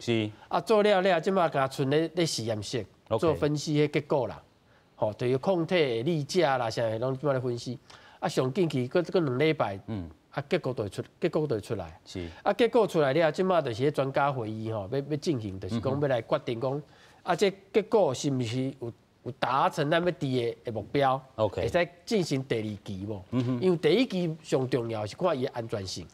Speaker 3: 啊做了了，這擺共賰咧咧實驗室做分析彼結果啦，吼，就是抗體的力價啦，啥攏這擺咧分析，啊上緊期閣閣2禮拜，啊結果就會出，結果就會出來，啊結果出來了，這擺就是彼專家會議吼，欲進行，就是講欲來決定講，啊這結果是毋是有達成咱欲佇的目標會使進行第二期無？因為第一期上重要是看伊的安全性。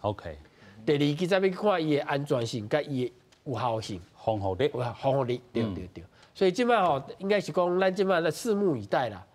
Speaker 3: 第二期才欲看伊的安全性佮伊的有效性。
Speaker 1: 防護力。
Speaker 3: 防護力，對對對。所以這擺吼，應該是講咱這擺咧拭目以待啦。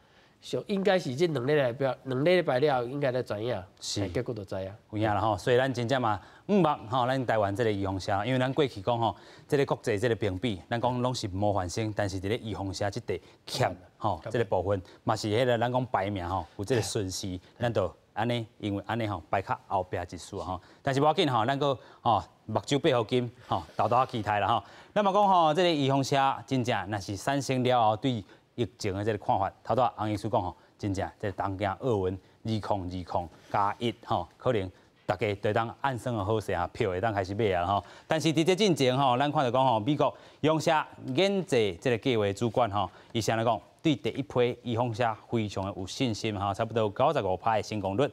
Speaker 3: 上應該是這兩禮拜，2禮拜了，應該就知影，結果就知影。
Speaker 1: 有影啦吼，所以咱真正嘛，向望吼，咱台灣這個預防射，因為咱過去講吼，這個國際這個評比，咱講攏是模範生，但是佇咧預防射這塊欠吼，這個部分嘛是彼個咱講排名吼，有這個順序，咱就按呢，因為按呢吼排較後壁一絲吼，但是無要緊吼，咱閣吼目睭閉予緊吼，沓沓期待啦吼。咱嘛講吼，這個預防射真正若是產生了後對疫情的這個看法，頭拄仔洪醫師講吼，真正這個東京奧運2020+1吼，可能大家就當按算的好勢啊，票會當開始買啊吼。但是佇這進前吼，咱看著講吼，美國勇射研製這個計畫主管吼，伊是按呢講，對第一批預防射非常的有信心吼，差不多95%的成功率，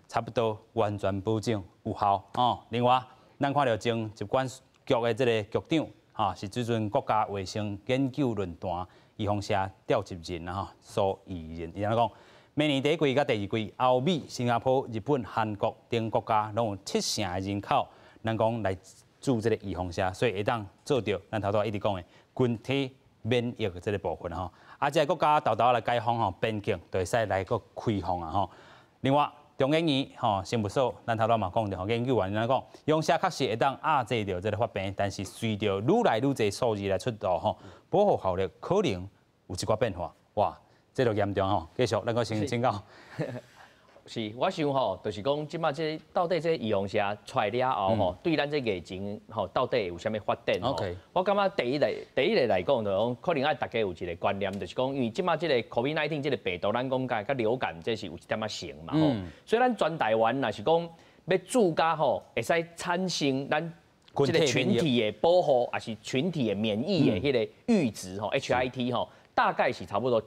Speaker 1: 差不多完全保證有效吼。另外，咱看著前疾管局的這個局長吼，是這陣國家衛生研究論壇預防射召集人吼，蘇怡仁，伊按呢講，明年第一季佮第二季，歐美、新加坡、日本、韓國等國家攏有7成的人口，咱講來注這個預防射，所以會當做著咱頭拄仔一直講的群體免疫的這個部分吼。啊，這個國家沓沓來解封吼，邊境就會使來閣開放啊吼。另外，中研院吼生物所，咱頭拄嘛講著吼，研究員按呢講，勇射確實會當壓制著這個發病，但是隨著愈來愈濟數字來出爐吼，保護效力可能有一寡變化。哇，這就嚴重吼！繼續，咱閣先請教。
Speaker 4: 是，我想吼，就是講這擺這到底這預防射出來了後吼，對咱這疫情吼到底有啥物發展吼？我感覺第一個來講，就是講可能愛大家有一個觀念，就是講，因為這擺這個 COVID-19 這個病毒，咱講共佮流感這是有一點仔像嘛吼，所以咱全台灣若是講欲注到吼，會使產生咱這個群體的保護，抑是群體的免疫的彼個閾值吼，HIT 吼，大概是差不多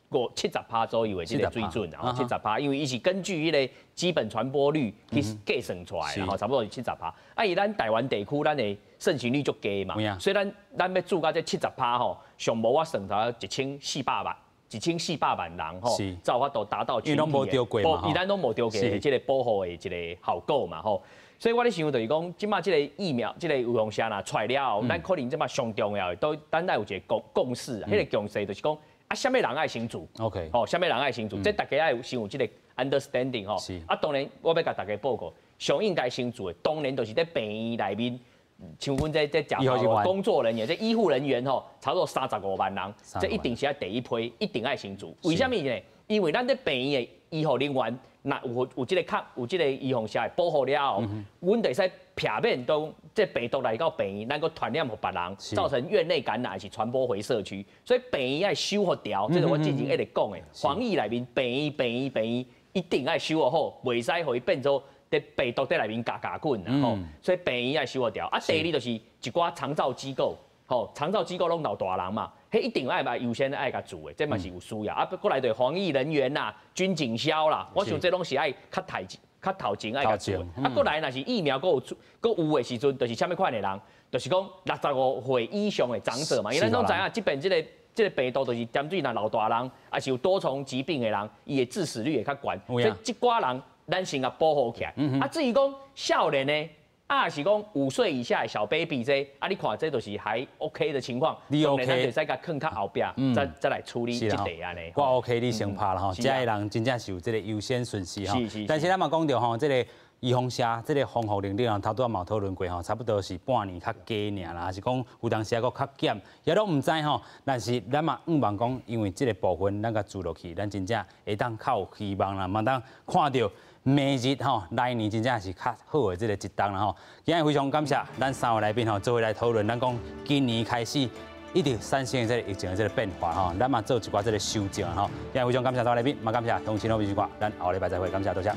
Speaker 4: 70趴左右的這個水準啊，七十趴，因為伊是根據彼個基本傳播率去計算出來，吼，差不多是七十趴。啊，以咱台灣地區，咱的盛行率足低嘛，所以咱欲注到這七十趴吼，上無我算才1400萬，1400萬人吼，才有法度達到群體的保，伊咱攏無著過這個保護的一個效果嘛吼。所以我咧想就是講，這擺這個疫苗，這個預防射若出來了後，咱可能這擺上重要的，都咱愛有一個共識，彼個共識就是講，啊，啥物人愛先注？ 吼，啥物人愛先注？這大家愛先有這個 understanding 吼。啊，當然我欲共大家報告，上應該先注的，當然就是佇病院內面像阮這食頭工作人員，這醫護人員吼，差不多35萬人，這一定是愛第一批，一定愛先注。為啥物呢？因為咱這病院的醫護人員，若有這個較有這個預防射的保護了後，阮就會使避免當這病毒來到病院，咱閣傳染予別人，造成院內感染，還是傳播回社區。所以病院愛守予牢，這是我之前一直講的。防疫內面，病院、病院、病院一定愛守予好，袂使予伊變做佇病毒佇內面咬咬滾啦吼。所以病院愛守予牢。啊，第二就是一寡長照機構，吼，長照機構攏老大人嘛，彼一定愛嘛優先愛共注的，這嘛是有需要。啊，閣來就是防疫人員啦、軍警消啦，我想這攏是愛較抬較頭前愛共注的。啊，閣來若是疫苗閣有閣有的時陣，就是啥物款的人，就是講65歲以上的長者嘛，因為咱攏知影，這邊這個病毒就是針對若老大人，抑是有多重疾病的人，伊的致死率會較懸。所以這寡人咱先共保護起來。啊，至於講少年的，啊，是講5歲以下的小 baby 這，啊，你看這就是還 OK 的情況，
Speaker 1: 你 OK，
Speaker 4: 咱就使共囥較後壁，再來處理這題按呢。
Speaker 1: 我 OK，你先拍啦吼，這的人真正是有這個優先順序吼。但是咱嘛講著吼，這個預防射這個防護能力啊，頭拄仔嘛有討論過吼，差不多是半年較加爾啦，還是講有當時猶閣較減，也攏毋知吼。但是咱嘛向望講，因為這個部分咱共注落去，咱真正會當較有希望啦，嘛當看著明日吼，來年真正是較好的這個一冬啦吼。今日非常感謝咱三位來賓吼，做伙來討論，咱講今年開始一直產生的這個疫情的這個變化吼，咱嘛做一寡這個修正吼。今日非常感謝三位來賓，嘛感謝鄉親好朋友，咱後禮拜再會，感謝多謝。